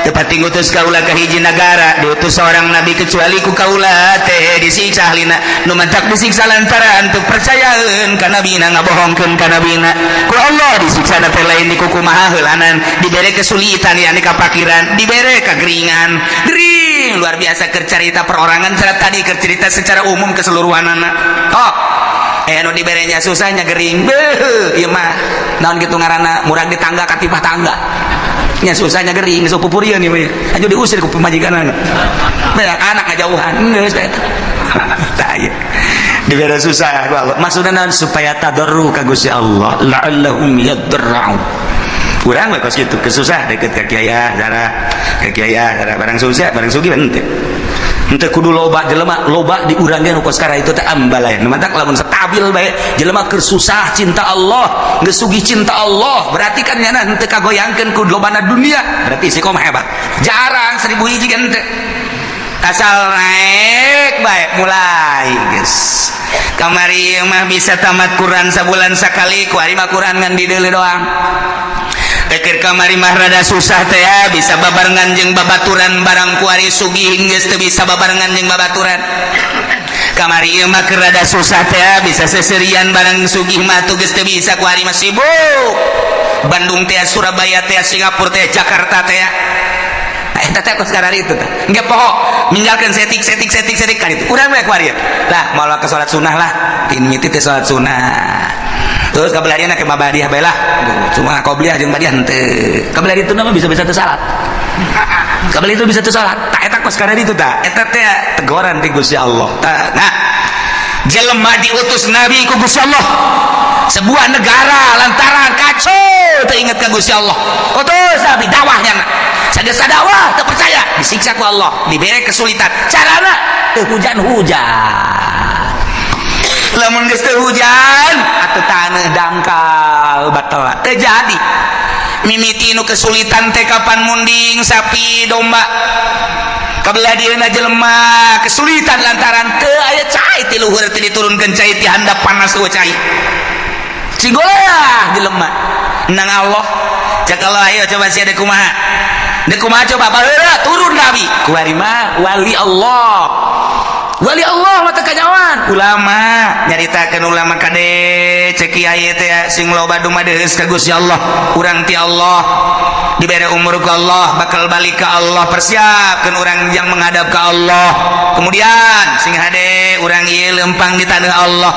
Tepati ngutus kaula ka hiji nagara diutus seorang nabi kecuali ku kaula teh disiksa ahlina nu mantak disiksa lantaran teu percayaeun ka nabina ngabohongkeun ka nabina ku Allah disiksa teh lain di kukumaha heulanan dibere kesulitan yakni kapakiran dibere kageringan gering luar biasa keur carita perorangan cara tadi keur cerita secara umum keseluruhanana tok anu diberenya susahnya gering beuh ieu mah naon kitu ngaranna murag di tangga katipah tangga nya susahnya gering geus pupurieun ieu mah anu diusir ku pamajikanana banyak anak ngajauhan geus eta tah ieu dibere susah ku Allah maksudna naon supaya tadarru ka Gusti Allah la'allahum yadarra'un. Kurang we kos kitu, kesusah deket ka kiai ah, darah ka kiai ah, darah barang susah, barang sugih henteu. Henteu kudu loba jelema, loba di urang ge nu kos kara itu teh ambalaya. Nu matak lamun stabil bae jelema keur susah cinta Allah, geus sugih cinta Allah, berarti kan nyana henteu kagoyangkeun ku lobana dunia, berarti istiqomah hebat. Jarang 1000 hiji kan henteu. Asal naik baik mulai geus. Kamari mah bisa tamat Quran sabulan sakali, kuari mah Quran ngan dideuleu doang. Tekir kamari mah rada susah teh ya, bisa babarengan jeung babaturan, barang kuari sugih geus teu bisa babarengan jeung babaturan. Kamari ieu mah keur rada susah teh ya, bisa seserian, barang sugih mah tuh geus teu bisa, kuari mah sibuk. Bandung teh, Surabaya teh, Singapura teh, Jakarta teh. Eta teh kos karari itu teh. Engke poho ninggalkeun setik setik setik setik kan itu. Urang we kuari. Lah moal ke salat sunah lah. Tin miti teh salat sunah. Terus kabelariana ke mabadiah bae lah. Cuma qobliyah jeung badiah henteu. Kabelah itu mah bisa-bisa teu salat. Kabelah itu bisa teu salat. Tak eta kos karari itu tah. Eta teh teguran ti Gusti Allah. Nah, jelema diutus nabi ku Gusti Allah. Sebuah negara lantaran kacau teu inget ka Gusti Allah. Utus nabi dakwahnya. Sagesa dakwah teu percaya disiksa ku Allah, diberi kesulitan. Carana teu hujan-hujan. Lamun geus teu hujan atuh taneuh dangkal batal teu jadi. Mimiti nu kesulitan teh kapan munding sapi domba. Kabelah dieuna jelema kesulitan lantaran teu aya cai ti luhur teh diturunkeun cai ti handap panas eueuh cai. Cigoleah jelema. Nang Allah cek Allah ayo coba sia deuk kumaha. Deuk kumaha coba baheula turun nabi. Kuari mah wali Allah. Wali Allah mah teu kanyawan. Ulama nyaritakeun ulama kade cek kiai teh sing loba dumadeus ka Gusti Allah. Urang ti Allah dibere umur ku Allah bakal balik ke Allah, persiapkeun urang yang menghadap ke Allah. Kemudian sing hade urang ieu lempang di taneuh Allah.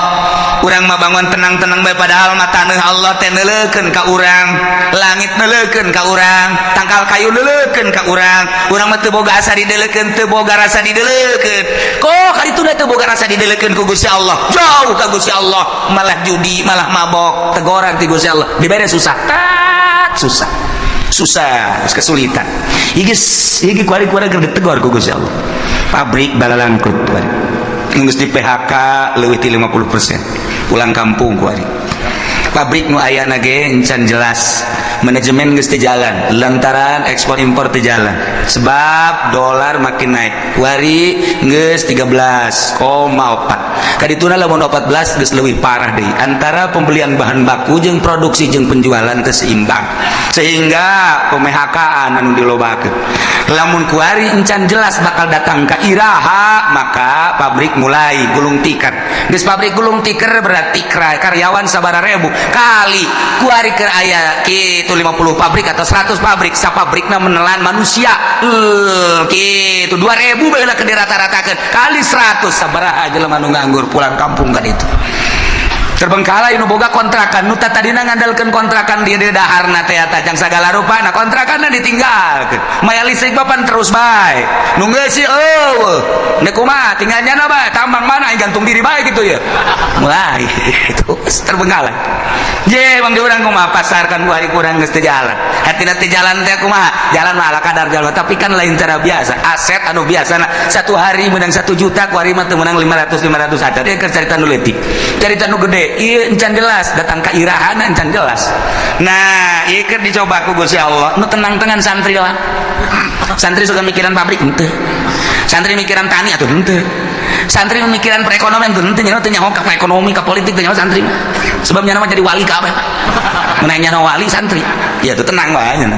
Urang mah bangun tenang-tenang bae padahal mah taneuh Allah teh neuleukeun ka urang, langit neuleukeun ka urang, tangkal kayu neuleukeun ka urang. Urang mah teu boga asa dideleukeun, teu boga rasa dideleukeun. Kok kaditu teu boga rasa dideleukeun ku Gusti Allah. Jauh ka Gusti Allah, malah judi, malah mabok, tegoran ti Gusti Allah. Dibere susah, tat susah. Susah, kesulitan. Iki iki kuari-kuari keur ditegor ku Gusti Allah. Pabrik balalangkrut kuari. Geus di PHK leuwih ti 50%. Pulang kampung kuari. Pabrik nu ayana ge encan jelas. Manajemen geus teu jalan lantaran ekspor impor teu jalan. Sebab dolar makin naik. Kuari geus 13,4. Kadituna lamun 14 geus leuwih parah deui. Antara pembelian bahan baku jeung produksi jeung penjualan teu seimbang. Sehingga pemehakaan anu dilobakeun. Lamun kuari encan jelas bakal datang ka iraha, maka pabrik mulai gulung tikar. Geus pabrik gulung tikar berarti karyawan sabaraha ribu kali kuari keur aya kitu 50 pabrik atau 100 pabrik, sapabrikna menelan manusia kitu 2000 bae lah keur dirata-ratakeun kali 100 sabaraha jelema nu nganggur pulang kampung kan itu. Terbengkalai nu boga kontrakan nu tadina ngandalkeun kontrakan dia di daharna teh eta jang sagala rupa na kontrakanna ditinggalkeun. Maya listrik bapan terus bae. Nu geus sih eueuh. Neuk kumaha tinggal nyana bae tambang mana gantung diri bae gitu ya. Mulai itu terbengkalai. Je bang urang kumaha pasar kan kuari kurang geus teu jalan. Hatina teu jalan teh kumaha? Jalan mah ala kadar jalan tapi kan lain cara biasa. Aset anu biasana satu hari menang 1 juta kuari mah teu menang 500 500 aja. Dia keur carita nu leutik. Carita nu gede. Iya encan jelas datang ke irahana encan jelas. Nah, ieu keur dicoba ku Gusti Allah. Nu tenang-tenang santri lah. Santri suka mikiran pabrik henteu. Santri mikiran tani atuh henteu. Santri mikiran perekonomian tuh henteu, nya teu nyaho ka ekonomi ka politik teu nyaho santri. Sebab nya mah jadi wali kabeh. Mun nya wali santri. Ya tuh tenang wae nya.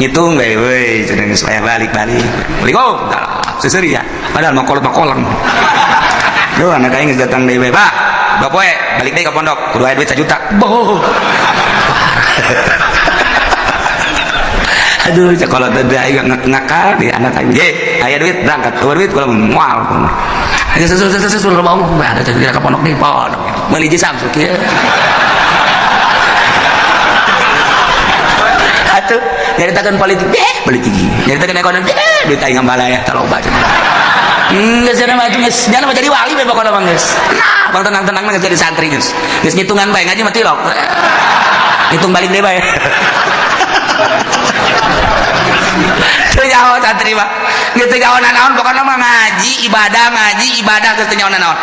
Ngitung bae we cenah geus aya balik-balik. Balik oh, seseri ya. Padahal mah kolot mah kolang. Duh anak aing geus datang deui bae, Pak. Bapak balik deui ka pondok, kudu aya duit 1 juta. Boh. Aduh, cek kalau tadi aing ngakal di anak aing. Ye, aya duit berangkat, keluar duit kula mual. Aja susul susul susul bau, ada kira ka pondok deui, pondok. Meuli jeung Samsu kieu. Atuh, nyaritakeun politik, politik. Nyaritakeun ekonomi, duit aing ngambalaya taloba cenah. Geus cenah mah geus, nya mah jadi wali bae pokona mah geus. Nah, bang tenang-tenang geus jadi santri geus. Geus ngitungan bae ngaji mah tilok. Ngitung balik deui bae. Teu nyaho santri mah. Geus teu nyaho nanaon pokona mah ngaji ibadah geus teu nyaho nanaon.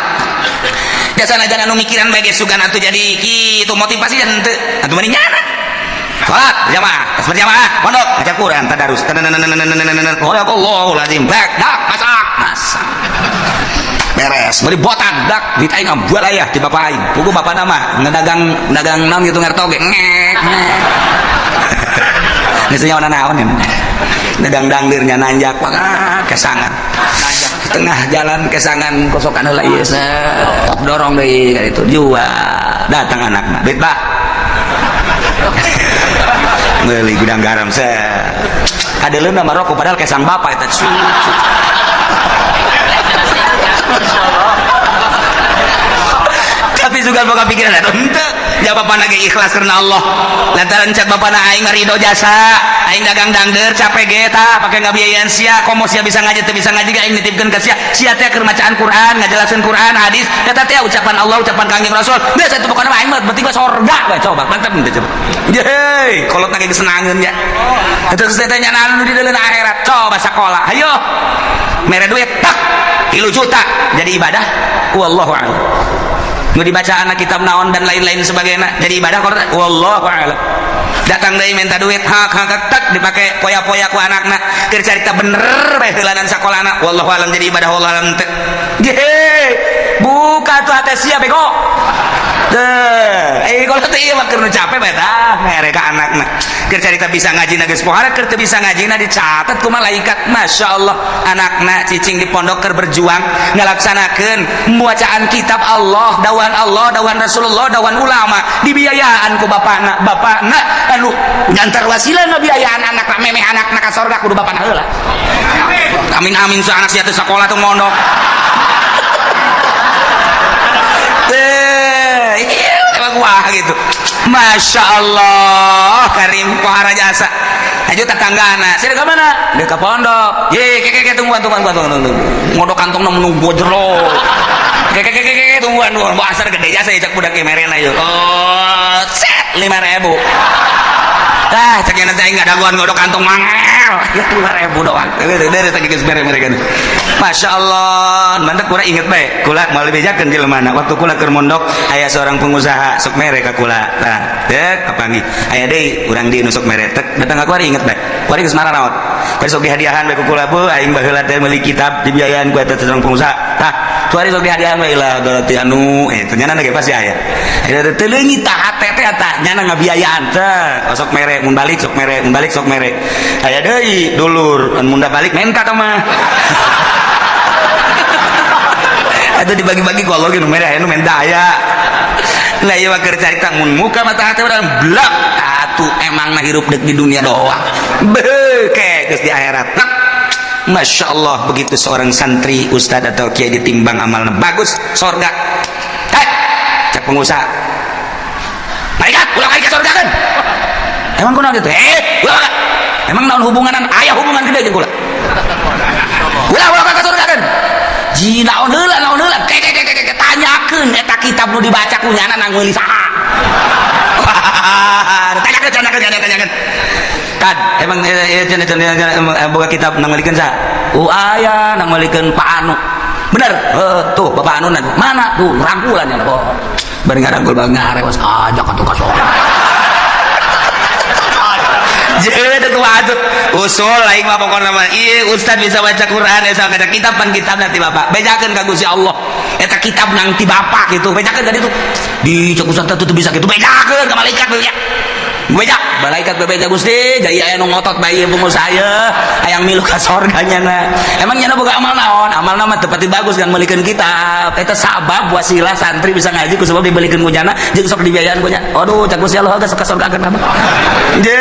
Jasana jangan anu mikiran bae geus sugan atuh jadi kitu motivasi dan teu atuh mending nyana. Salat berjamaah, tas berjamaah, pondok baca Quran, tadarus. Allahu lazim. Bek, dak, masak, masak. Beres, beli botan, dak, duit aing ambual ayah di bapak aing. Pugu bapak nama, ngedagang dagang naon gitu ngerto ge. Ngek, ngek. Geus nyaho naon ya. Dagang dangdirnya nanjak, kesangan. Tengah jalan kesangan kosokan heula ieu dorong deui ka ditu jual. Datang anakna, duit bah. Beli gudang garam set. Kadeleuna mah rokok padahal kesang bapak eta. Tapi juga boga pikiran eta henteu. Ya bapana ge ikhlas karena Allah. Lantaran cek bapana aing ridho jasa, aing dagang dangder capek ge tah pake ngabiayaan sia, komo sia bisa ngaji teu bisa ngaji ge aing nitipkeun ka sia. Sia teh keur macaan Quran, ngajelaskeun Quran, hadis, eta teh ucapan Allah, ucapan Kangjeng Rasul. Geus atuh pokona mah aing mah penting mah sorga we coba mantep teu coba. Yeay, kolot na ge senangeun nya. Eta geus teh nya anu di dalam akhirat, coba sakola. Hayo. Mere duit tak 3 juta jadi ibadah. Wallahu a'lam. Nu dibaca anak kitab naon dan lain-lain sebagainya jadi ibadah kalau wallahu a'lam. Datang deui minta duit hak hak tak dipake poya-poya ku anakna keur carita bener bae heulanan sakolana wallahu a'lam jadi ibadah wallahu a'lam teu. Ye, buka tuh hate sia bego. Teu, kalau teu ieu mah keur nu capek bae tah mere ka anakna. Keur carita bisa ngaji na geus pohara keur teu bisa ngaji na dicatat ku malaikat. Masyaallah anakna cicing di pondok keur berjuang ngalaksanakeun bacaan kitab Allah, dawan Allah, dawan Rasulullah, dawan ulama dibiayaan ku bapakna. Bapakna anu ngantar wasilah ngabiayaan anakna memeh anakna ka sorga kudu bapakna heula. Amin amin sa anak sia teu sakola teu mondok. Teh, emang wah gitu. Masya Allah, Karim pohara jasa. Ayo tetanggana, sini ke mana? Dia ke pondok. Ye, keke tungguan tungguan tungguan tungguan. Ngodok kantongna menunggu jero. Keke keke tungguan tungguan. Bawa asar gede jasa ya cak budak merena yuk. Oh, set 5.000. Ah, cak yang nanti aing ngadaguan ngodok kantong mangel. Ya 5.000 doang. Dari tadi geus mere mereka. Masya Allah, mantap kula inget bae. Kula moal dibejakeun jelema mana. Waktu kula keur mondok aya seorang pengusaha sok mere ka kula. Tah, dek kapanggih. Aya deui urang di nu sok mere. Tek datang ka kuari inget bae. Kuari geus mararaot. Kuari sok dihadiahan bae ku kula beuh aing baheula teh meuli kitab dibiayaan ku eta seorang pengusaha. Tah, kuari sok dihadiahan bae lah berarti anu ternyata ge pasti aya. Aya teh leungit tah hate teh tah nyana ngabiayaan teh. Sok mere mun balik sok mere, mun balik sok mere. Aya deui dulur mun balik menta tah mah. Itu dibagi-bagi ku Allah ge nu mere aya nu menta aya. Lah ieu mah keur carita mun muka mata hate urang blak atuh emang mah hirup deuk di dunia doang. Beuh ke geus di akhirat. Nah, Masya Allah begitu seorang santri, ustad atau kiai ditimbang amalna bagus, sorga. Hei, cek pengusaha. Malaikat, ulah ka sorga kan? Emang kunaon gitu? Ulah ka. Emang naon hubunganan? Aya hubungan gede jeung kula. Ulah ulah ka sorga kan? Ji naon heula naon heula. Ke ke ke ke tanyakeun eta kitab nu dibaca ku nyana nang meuli saha. Tanyakeun tanyakeun tanyakeun. Kad emang boga kitab nang meulikeun saha? Oh aya nang meulikeun Pak Anu. Bener? Heeh, tuh Bapak Anu mana? Tuh rangkulan nya. Oh. Bari ngarangkul bang ngarewas ajak atuh ka sorga. Jadi tuh atuh usul aing mah pokona mah ieu ustad bisa baca Quran eta kaca kitab pan kitab nanti bapak bejakeun ka Gusti Allah eta kitab nang ti bapak gitu bejakeun tadi tuh di cek ustad tuh bisa gitu bejakeun ka malaikat ya bejak malaikat bebeja Gusti jadi aya nu ngotot bae ieu pengusaha ieu hayang milu ka sorga nyana emang nyana boga amal naon amalna mah teu pati bagus kan meulikeun kitab eta sabab wasilah santri bisa ngaji ku sebab dibelikeun ku nyana jeung sok dibiayaan ku nya aduh cek Gusti Allah geus ka sorga kan je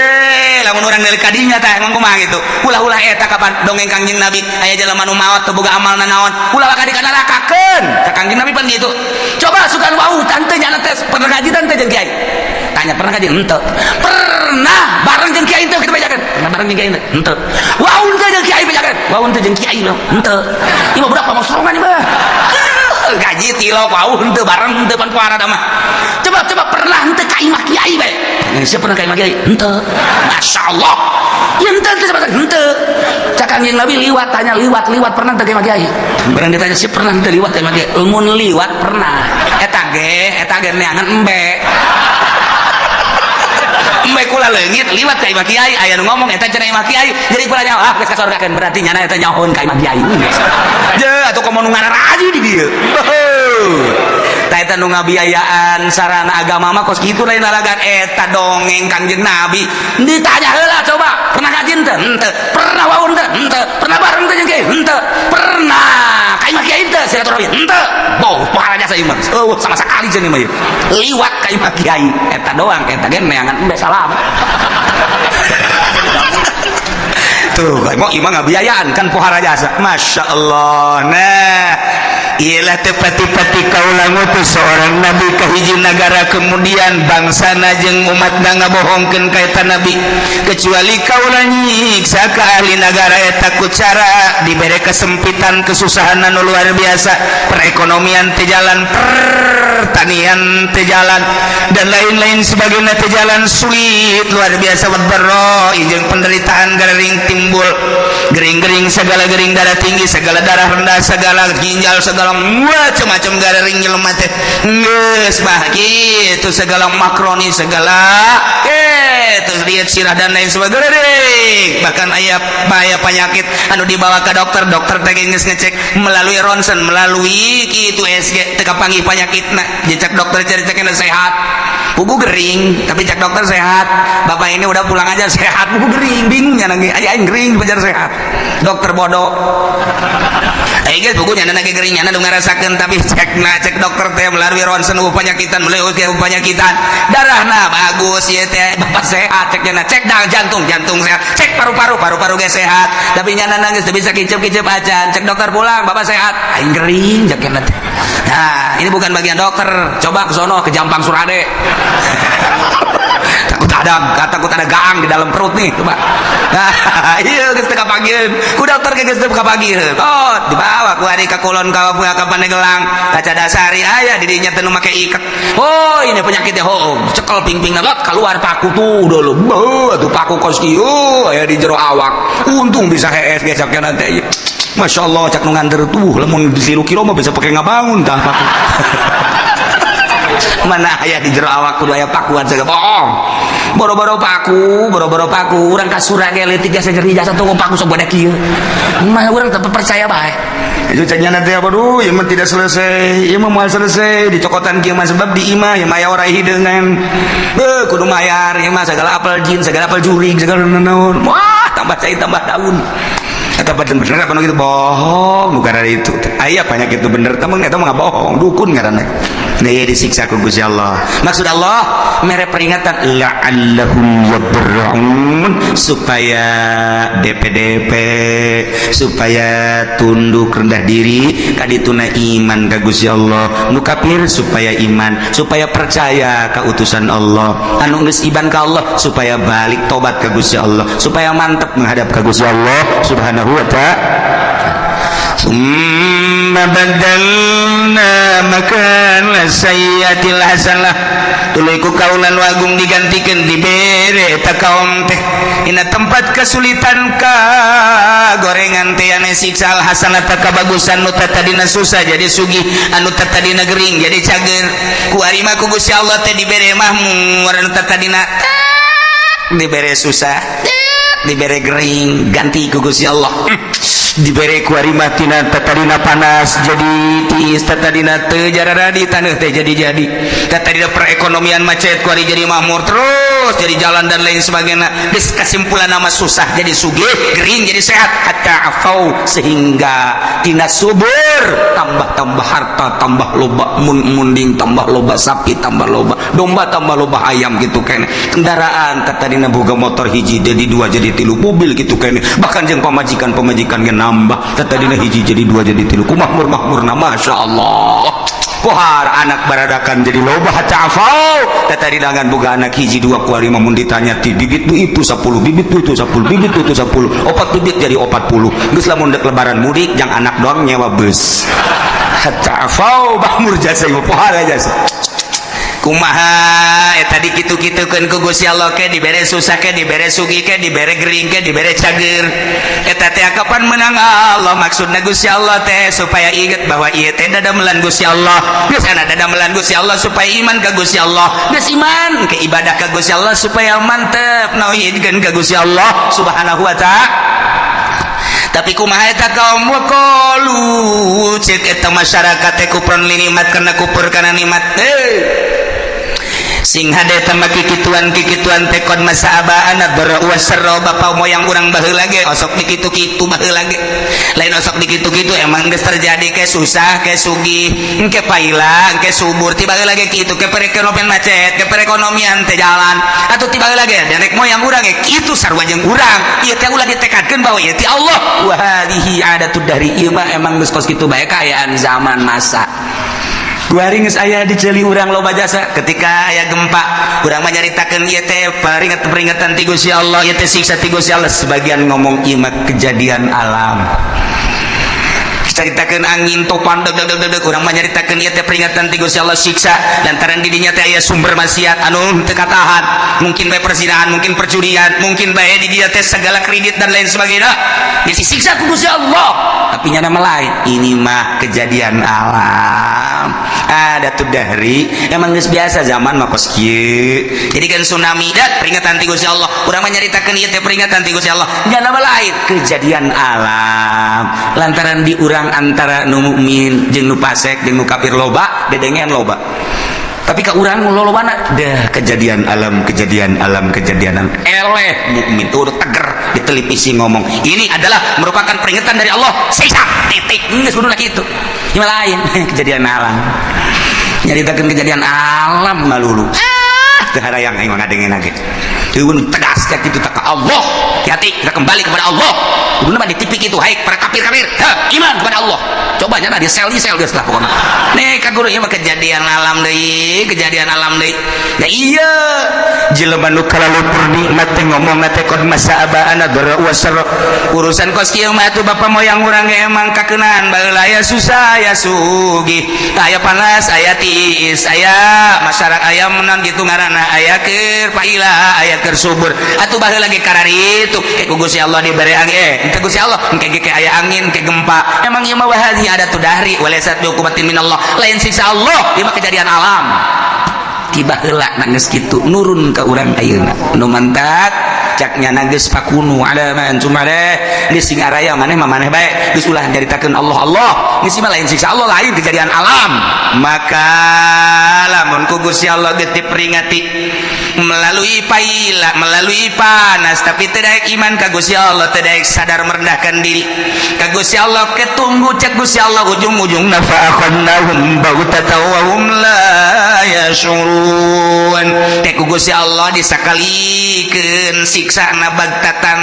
lamun urang dari kadinya tah emang kumaha gitu ulah-ulah eta kapan dongeng Kangjeng Nabi aya jelema nu maot teu boga amalna naon ulah ka dikanarakakeun ka Kangjeng Nabi pan gitu coba sugan wau tante nyana teh pernah ngaji tante jeung kiai tanya pernah ngaji henteu pernah bareng jeung kiai teu kitu bejakeun pernah bareng jeung kiai henteu wau teu jeung kiai bejakeun wau teu jeung kiai henteu ieu mah budak pamosrongan ieu mah Gaji tilok wau henteu bareng henteu pan puara mah. Coba coba, pernah henteu ka imah kiai bae? Siapa pernah ka imah kiai? Henteu. Masya Allah. Ya henteu henteu coba henteu. Cak Kangjeng Nabi liwat, tanya liwat liwat, pernah teu ka imah kiai? Barang ditanya sih, pernah henteu liwat ka imah kiai? Lamun liwat pernah. Eta ge neangan embe. Embe kula leungit liwat ka imah kiai, aya nu ngomong eta cenah imah kiai. Jadi kula nyaho, ah, geus ka sorgakeun, berarti nyana eta nyahoeun ka imah kiai. Je atuh komo nu ngararaji di dieu. Tah, eta nu ngabiayaan sarana agama mah kos kitu, lain lalagan. Eta dongeng Kangjeng Nabi. Ditanya heula, coba, pernah ngaji henteu? Henteu. Pernah wawuh henteu? Henteu. Pernah bareng teh jeung kiai? Henteu. Pernah ka imah kiai henteu silaturahmi? Henteu. Boh, pahala jasa ieu mah. Eueuh sama sekali jeung mah ieu. Liwat ka imah kiai eta doang, eta ge neangan embe salam. Tuh, mau imah ngabiayaan kan pohara jasa. Masya Allah. Nah, ialah tepati-pati kaula ngutus seorang nabi ke hiji negara, kemudian bangsa jeung umat ngabohongkeun ka eta nabi, kecuali kaula nyiksa ka ahli negara eta ku cara dibere kesempitan, kesusahan anu luar biasa, perekonomian teu jalan, pertanian teu jalan, dan lain-lain sebagainya teu jalan, sulit luar biasa, waddarra jeung penderitaan gering timbul, gering-gering segala, gering darah tinggi segala, darah rendah segala, ginjal segala, macam-macam gering jelema teh geus bah kitu, segala makroni segala terus lihat sirah dan lain sebagainya. Bahkan aya aya penyakit anu dibawa ke dokter, dokter teh geus ngecek melalui ronsen, melalui kitu USG, teu kapanggih penyakitna. Dicek dokter, cari sehat, pugu gering, tapi cek dokter sehat, bapak ini udah pulang aja sehat. Pugu gering, bingung ya, nangis aja aing gering pajar sehat, dokter bodoh. Eh geus pugu nyana lagi gering, nyana nu ngarasakeun, tapi cek nah cek dokter teh melalui ronsen eueuh penyakitan, melalui USG penyakitan, darahna bagus ieu teh, bapak sehat cek nyana. Cek dah jantung, jantung sehat. Cek paru-paru, paru-paru ge sehat, tapi nyana nangis teu bisa kicep-kicep acan. Cek dokter, pulang bapak sehat, aing gering cek nyana teh. Nah, ini bukan bagian dokter, coba ke sono ke Jampang Surade, takut ada gaang di dalam perut nih, coba. Nah, iya geus teu kapanggieun ku dokter ge, geus teu kapanggieun. Oh, dibawa ku ari ka kulon, ka Pandeglang, ka Cadasari, aya di dinya teh nu make iket. Oh, ini penyakitnya. Oh, cekel pingping lot, keluar paku tuh dulu. Beuh, atuh paku kos kieu aya di jero awak. Untung bisa hees gesaknya nanti. Masya Allah, cak nu nganter tuh, lamun 3 kilo mah bisa pakai ngabangun tah paku. Mana aya di jero awak kudu aya pakuan segala, bohong. Boro-boro paku, boro-boro paku, urang ka surga ge leutik jasa nyeri jasa tunggu paku sok gede kieu. Mah urang teu percaya bae. Itu caknya nanti apa, duh, ieu mah tidak selesai, ieu mah moal selesai dicokotan kieu mah, sebab di imah ieu mah aya orai hideungan. Beuh, kudu mayar ieu mah, segala apel jin, segala apel jurig, segala naon. Wah, tambah cai tambah daun. Eta bener apa gitu, bohong, bukan ada itu. Aya banyak itu bener, temen eta mah bohong, dukun ngaranna. Nah, ya disiksa ku Gusti Allah. Maksud Allah mere peringatan la'allahum yadra'un, supaya DPDP, supaya tunduk rendah diri kadituna iman ka Gusti Allah. Nu kafir supaya iman, supaya percaya ka utusan Allah. Anu geus iman ka Allah supaya balik tobat ka Gusti Allah, supaya mantep menghadap ka Gusti Allah Subhanahu wa Ta'ala. ثم بدلنا مكان السيئة الحسنة, tuluy ku kaula nu agung digantikan, dibere eta kaum teh dina tempat kesulitan ka gorengan teh anu siksa, al hasanata kabagusan. Nu tadina susah jadi sugih, anu tadina gering jadi cager. Ku ari mah ku Gusti Allah teh dibere mahmur. Anu tadina dibere susah, dibere gering, ganti ku Gusti Allah dibere ku ari mah tina tatadina panas jadi tiis, tatadina teu jararadi taneuh teh jadi tatadina perekonomian macet, ku ari jadi makmur terus, jadi jalan dan lain sebagainya. Geus kesimpulan nama susah jadi sugih, gering jadi sehat, hatta afau, sehingga tina subur tambah-tambah harta, tambah loba munding, tambah loba sapi, tambah loba domba, tambah loba ayam gitu kene. Kendaraan tatadina boga motor hiji jadi dua, jadi tilu, mobil gitu kene. Bahkan jeung pamajikan, pamajikan ge nambah, tatadina hiji jadi dua, jadi tilu. Ku makmur makmurna, Masya Allah. Pohar anak baradakan jadi loba, hatta afau. Tatadina ngan boga anak hiji dua, ku ari mun ditanya ti bibit nu itu 10, bibit nu itu 10, bibit nu itu 10, opat bibit jadi 40. Geus lamun dek lebaran mudik jang anak doang, nyewa bus. Hatta afau bahmur jasa ieu pohara jasa. Kumaha eta dikitu-kitukeun ku Gusti Allah, ke dibere susah, ke dibere sugih, ke dibere gering, ke dibere cager, eta teh kapan menang Allah. Maksudna Gusti Allah teh supaya inget bahwa ieu teh dadamelan Gusti Allah. Geus ana dadamelan Gusti Allah supaya iman ka Gusti Allah. Geus iman ke ibadah ka Gusti Allah supaya mantep nauhidkeun ka Gusti Allah Subhanahu wa Ta'ala. Tapi kumaha eta kaum? Waqalu, cek eta masyarakat teh, kufran li nikmat, karena kufur kana nikmat. Sing hade tama kikituan kikituan teh qad massa abaana dharra wasarra, bapa moyang urang baheula ge osok dikitu-kitu baheula ge. Lain osok dikitu-kitu, emang geus terjadi, ke susah ke sugih, engke paila engke subur. Ti baheula ge kitu, ke perekonomian macet, ke perekonomian teh jalan atuh. Ti baheula ge nenek moyang urang ge kitu, sarua jeung urang. Ieu teh ulah ditekadkeun bahwa ieu ti Allah. Wa hadhihi adatud dahri, ieu mah emang geus kos kitu bae kaayaan zaman masa. Kuari geus aya di ceuli urang loba jasa. Ketika aya gempa, urang mah nyaritakeun ieu teh peringatan-peringatan ti Gusti Allah, ieu teh siksa ti Gusti Allah. Sebagian ngomong ieu mah kejadian alam. Caritakeun angin topan deg deg deg deg, urang mah nyaritakeun ieu teh peringatan ti Gusti Allah, siksa lantaran di dinya teh aya sumber maksiat anu teu katahan, mungkin bae perzinahan, mungkin perjudian, mungkin bae di dinya teh segala kredit dan lain sebagainya, disiksa ku Gusti Allah. Tapi nyana mah lain, ini mah kejadian alam, ada tuh dari emang geus biasa zaman mah kos kieu. Jadi kan tsunami dat peringatan ti Gusti Allah, urang mah nyaritakeun ieu teh peringatan ti Gusti Allah. Nyana mah lain, kejadian alam lantaran di urang antara nu mukmin jeung nu fasik jeung nu kafir loba dedengean loba. Tapi ka urang lolobana dah kejadian alam, kejadian alam, kejadian alam. Eleh mukmin tuh teger di televisi ngomong ini adalah merupakan peringatan dari Allah, siksa, titik. Geus kudu kitu. Ini lain kejadian alam, nyaritakeun kejadian alam malulu. Ah, teu harayang aing mah ngadengen ge. Teu tegas kayak gitu tak Allah. Hati-hati, kita kembali kepada Allah. Kudu mah di TV kitu, hai para kafir-kafir, ha, iman kepada Allah. Coba nya di sel, di sel geus lah pokokna. Nih ka guru, ieu mah kejadian alam deui, kejadian alam deui. Ya iya, jelema nu kalalupur nikmat teh ngomong teh qad massa abaana dharra wasarra. Urusan kos kieu mah atuh bapa moyang urang ge emang kakeunaan baheula, aya susah aya sugih, aya panas aya tiis, aya masyarakat aya menang gitu ngaranna, aya keur paila aya keur subur. Atuh baheula ge kararitu ke ku Gusti Allah dibere angin, eh ku Gusti Allah engke ge aya angin ke gempa. Emang ieu mah wahadhi ada tuh dahri walaysat biuqubatin minallah, lain siksa Allah, ieu mah kejadian alam. Tiba heula nangis kitu nurun ke urang ayeuna nu mantak caknya geus fakunu ala ma antum alaih, geus sing araya maneh mah maneh bae, geus ulah nyaritakeun Allah Allah, geus mah lain siksa Allah, lain kejadian alam. Maka lamun ku Gusti Allah geus diperingati melalui paila, melalui panas, tapi tidak iman ka Gusti Allah, tidak sadar merendahkan diri ka Gusti Allah, ketunggu cek Gusti Allah ujung-ujungna fa akhadnahum baghtatan wa hum la yash'urun. Teh ku Gusti Allah disakalikeun siksana bagtatan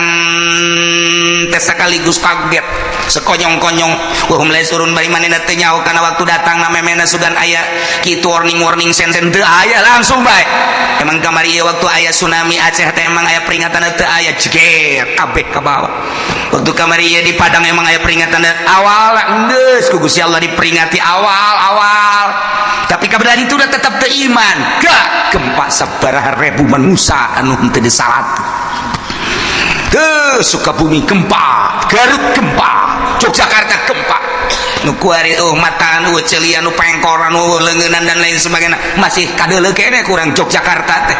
teh sekaligus kaget sekonyong-konyong, wa hum la yash'urun, bari manehna teu nyaho kana waktu datang na memena sugan aya kitu warning-warning sen-sen teu aya, langsung bae. Emang kamari ieu waktu aya tsunami Aceh teh emang aya peringatan teu aya, jeger kabeh ka bawah. Waktu kamari ieu di Padang emang aya peringatan awal, geus ku Gusti Allah diperingati awal-awal, tapi kabelah itu udah tetap teu iman, gak gempa sabaraha ribu manusia anu henteu disalat. Ke Sukabumi gempa, Garut gempa, Yogyakarta gempa, nu kuari oh mataan, oh celian, nu pengkoran, oh leungeunnan dan lain sebagainya, masih kadeuleu kene kurang Yogyakarta teh,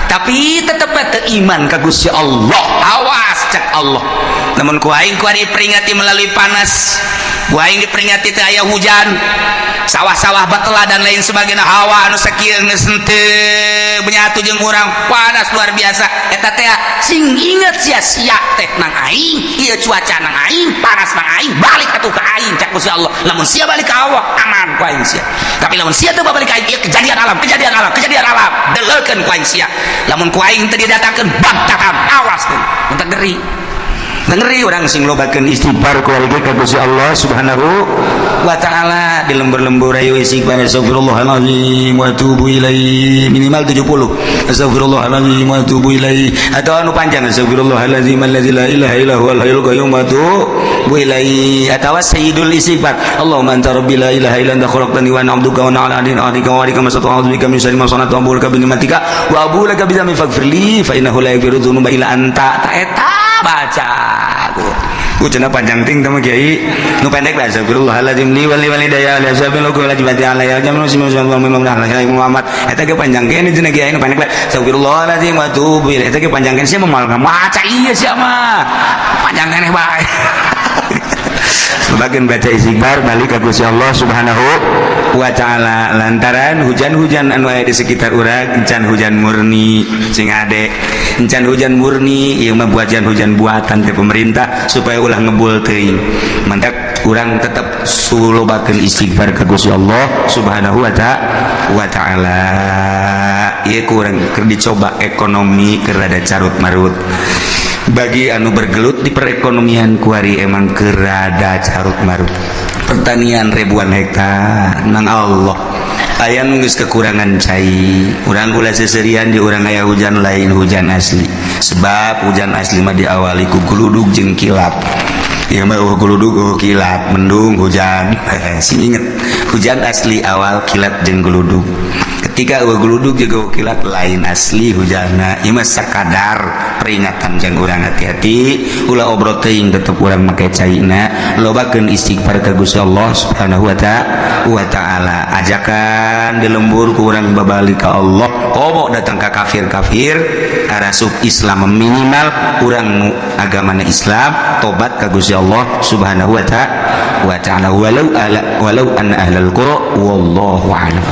tapi tetep teu iman ka Gusti Allah. Awas cek Allah, namun ku aing kuari peringati melalui panas, ku aing diperingati teh aya hujan, sawah-sawah batela dan lain sebagainya, hawa anu sakieu geus henteu menyatu jeung urang, panas luar biasa. Eta teh sing inget sia-sia teh nang aing ieu, cuaca nang aing, panas nang aing, balik atuh ka aing cek Gusti Allah. Lamun sia balik ka Allah, aman ku aing sia, tapi lamun sia teu balik ka aing, ieu kejadian alam, kejadian alam, kejadian alam, deleukeun ku aing sia. Lamun ku aing teu didatangkeun bagtatan, awas tuh mun geri. Ngeri urang sing lobakeun istighfar ku ka Gusti Allah Subhanahu wa Ta'ala. Di lembur-lembur ayo istighfar, astagfirullahalazim wa atubu ilaih, minimal 70, astagfirullahalazim wa atubu ilaih, atau anu panjang, astagfirullahalazim allazi la ilaha illa huwal hayyul qayyum wa atubu ilaih, atawa sayyidul istighfar, Allahumma anta rabbi la ilaha illa anta khalaqtani wa ana 'abduka wa ana 'ala ahdika wa wa'dika mastata'tu, a'udzu bika min syarri ma sana'tu, abu'u laka bi ni'matika wa abu'u laka bi dzambi faghfirli fa innahu la yaghfiru dzunuba illa anta. Ta eta baca ku cenah panjang ting teh kiai, nu pendek lah, astagfirullahaladzim li wali walidayya li ashabil wa la jibati ala ya jamu Muhammad. Eta ge panjang keneh cenah kiai, nu pendek lah, astagfirullahaladzim wa atubu ilaih. Eta ge panjang keneh, sia mah maca ieu sia mah panjang keneh bae. Sebagian baca istighfar, balik ke Gusti Allah Subhanahu wa Ta'ala, lantaran hujan-hujan anu aya di sekitar urang encan hujan murni. Sing ade, encan hujan murni. Ieu mah buatan, hujan buatan ti pemerintah supaya ulah ngebul teuing. Mantak urang tetap sulobakeun istighfar ka Gusti Allah Subhanahu wa Ta'ala. Ieu kurang keur dicoba ekonomi keur rada carut marut. Bagi anu bergelut di perekonomian, kuari emang keur rada carut marut. Pertanian ribuan hektar nang Allah aya nu geus kekurangan cai. Urang ulah seserian di urang aya hujan, lain hujan asli, sebab hujan asli mah diawali ku guludug jeung kilat. Ieu mah euweuh guludug, euweuh kilat, mendung hujan. Sing inget, hujan asli awal kilat jeung guludug. Ketika euweuh guludug jeung euweuh kilat, lain asli hujanna. Ieu mah sakadar peringatan jang urang hati-hati, ulah obrot teuing, tetep urang make caina, lobakeun istighfar ka Gusti Allah Subhanahu wa Ta'ala. Ajakan di lembur ku urang babalik ka Allah, komo datang ka kafir-kafir arasup Islam, minimal urang nu agamana Islam tobat ka Gusti Allah Subhanahu wa Ta'ala, walau ala walau anna ahlal qura. Wallahu a'lam.